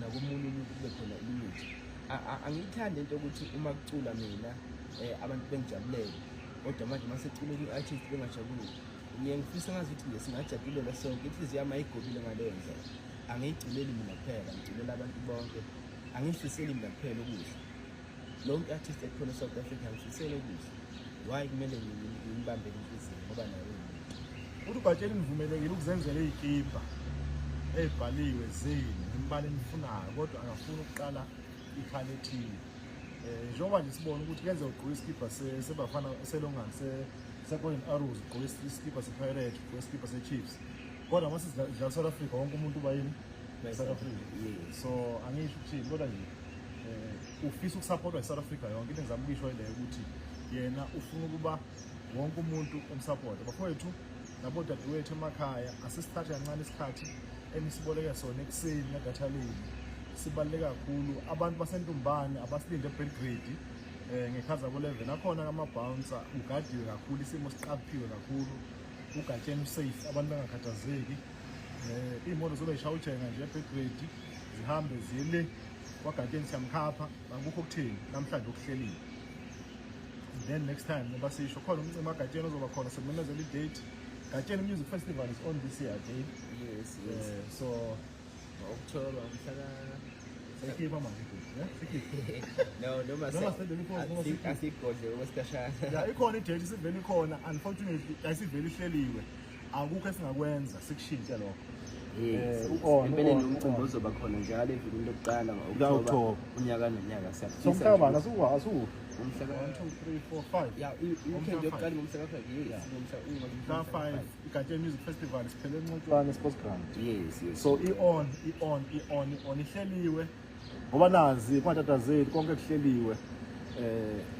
nakomunye umuntu kube khona ilimit. Angiyithandi into yokuthi uma kucula mina abantu bengijabulele, kodwa manje uma secula kwi-artist bengajabuli. Ngiye ngifisa ngazi ukuthi nje singajabulela sonke. Inhliziyo yami ayigobile ngaleyo ndlela. Angiyiculeli mina kuphela, ngiculela abantu bonke. Angiyifiseli mina kuphela okuhle. Lonke artist ekhona e-South Africa ngifisela okuhle. Why kumele ngimbambele inhliziyo ngoba naye umuntu. Uthi uGatsheni nivumelekile ukuzenzela iy'kibha ey'bhaliwe zenu ngemibala enifunayo, kodwa akafuni ukuqala ikhala ethile. Njengoba nje sibona ukuthi kuyenzeka ugqoke isikibha seBafana selongani se-Golden Arrows, ugqoke isikibha se-Pirates, ugqoke isikibha se-Chiefs, kodwa uma sidlala South Africa wonke umuntu uba yini? South Africa. So angisho ukuthini, kodwa nje ufisa ukusupportwa i-South Africa yonke. Into engizama ukuyisho yileyo ukuthi yena ufuna ukuba wonke umuntu emsupporta. Bafowethu nabodadewethu emakhaya, asisithathe kancane isikhathi enisiboleke sona ekuseni nedatha lenu, sibaluleke kakhulu. Abantu baseNtumbane abasilinde eBelgrade ngekhaza ko-11 akhona ama-bouncer, ugadiwe kakhulu, isimo siqaphiwe kakhulu, uGatsheni usafe, abantu bengakhathazeki. Iy'moto zobe zishaya ujenga nje eBelgrade zihambe ziye le kwaGatsheni, siyamkhapha, akukho okutheni namhlanje okuhleliwe. Then next time ngoba sisho khona umcimbi kaGatsheni ozoba khona, sekumemezela i-date. Gatsheni Music Festival is on this year again. Yes. So October umhla ka seyikhipha manje i-date, yeah? Seyikhipha. No, noma Noma se-24, noma sikhiphe. asigodle okwesikhashana. Ya, ikhona i-date, isivele ikhona, unfortunately ayisivele ihleliwe, akukho esingakwenza sikushintshe lokho. Yes. U-on, Empeleni u-on, umcimbi u-on. ozoba khona njalo evikini lokuqala Ka-October. ngo-October unyaka nonyaka. So Siyafisa umhla bani? nje Asuku umhla 1 2 3 4 5. ya i-weekend Umhla yokuqala ngomhla ka-5. Yes, ngomhla Mhla 5 iGatsheni Music Festival siphele eNcotshwane Sports Ground. Yes. So i-on i-on i-on i-on ihleliwe ngoba nazi kwatatazeli konke kuhleliwe.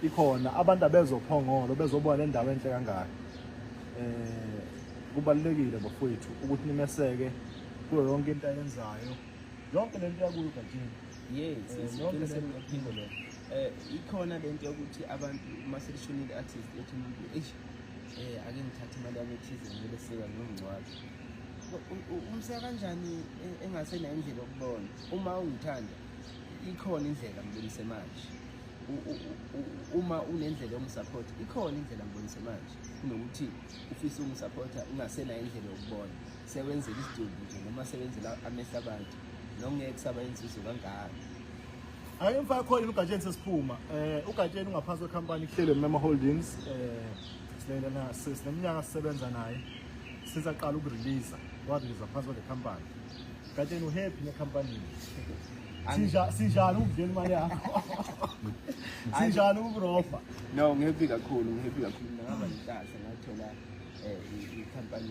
Ikhona abantu abezophongolo bezobona le ndawo enhle kangaka. Kubalulekile bafowethu ukuthi nimeseke kuyo yonke into ayenzayo, yonke lento yakuyo uGatsheni. Yes, Yonke uqinisele lento. ngaphinde lokho. Ikhona lento yokuthi abantu uma selishonile artist ethi umuntu eish ake ngithathe imali yami ethize ngiyoleseka ngiyomngcwaba. Umseka kanjani engasenayo indlela yokubona? Uma ungithanda ikhona indlela ngibonise manje. Uma unendlela yomsupport ikhona indlela ngibonise manje, kunokuthi ufise ungisupporta ungasenayo indlela yokubona. Sewenzela isidumbu nje noma sewenzela amehlo abantu nongeke kusaba inzuzo kangaka. Ake ngifake khona uGatsheni sesiphuma. uGatsheni ungaphansi kwekhampani Kuhlelo Mema Holdings. Silela sineminyaka sisebenza naye since aqala ukurelease, warelease phansi kwale company. Gatsheni, uhappy nekhampani? Sinjani ukudlela imali yakho? Sinjani ukurofa? No, ngihappy kakhulu, ngihappy kakhulu. Mina ngaba nenhlanhla ngathola ikhampani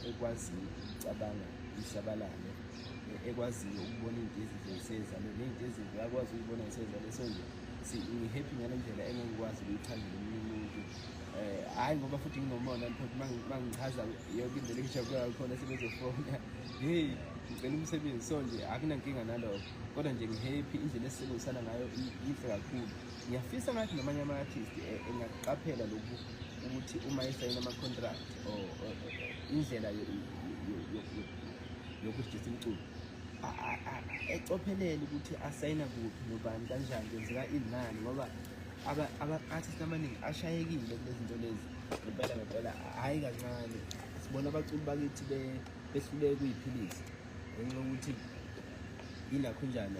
ekwaziyo ukucabanga isabalale, ekwaziyo ukubona into ezinhle zisezalwe ney'nto ezinhle uyakwazi ukuyibona zisezalwe. So nje ngi-happy ngale ndlela engengikwazi ukuyichazela omunye umuntu. Hhayi ngoba futhi nginomona phela uma ngichaza yonke indlela engijabula ngakhona sebezofona, hey ngicela umsebenzi. So nje akunankinga nalokho, kodwa nje ngi-happy indlela esisebenzisana ngayo inhle kakhulu. Ngiyafisa ngathi namanye ama-artist engaqaphela lokhu ukuthi uma esayina ama-contract or indlela yokurejista umculo ecophelele ukuthi asayina kuphi nobani kanjani kwenzeka ini nani, ngoba aba-artist abaningi ashayekile kulezi zinto lezi ngempela ngempela, hhayi kancane. Sibona abaculi bakithi behluleke ukuyiphilisa ngenxa yokuthi inakhunjana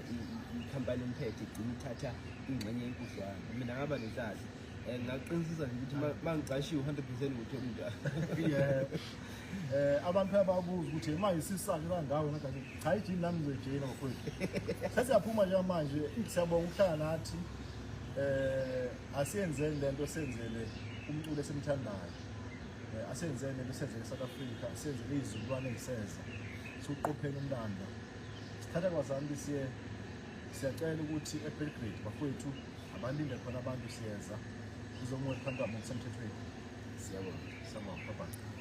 ikhampani emphethe igcina ithatha ingxenye enkudlwana. Mina ngaba nenhlanhla, ngingaqinisisa nje ukuthi uma ngicashiwe 100% nguthola umntwana. Yeah. Abantu bayabuza ukuthi manje isisakhe kangaka nagathi cha, ijini nami ngizoyijina bafowethu. Sesiyaphuma nje manje, siyabonga ukuhlala nathi. Asiyenzeni lento, senzele umculo esimthandayo. Asiyenzeni lento, senzele South Africa, senzele izizukulwane eziseza. Siqopheni umlando. Sithatha kwazami siye Siyacela ukuthi eBelgrade bafowethu abalinde khona abantu, siyeza. Sizomuka phambi kwabo ngokusemthethweni. Siyabonga. Siyabonga, bye bye.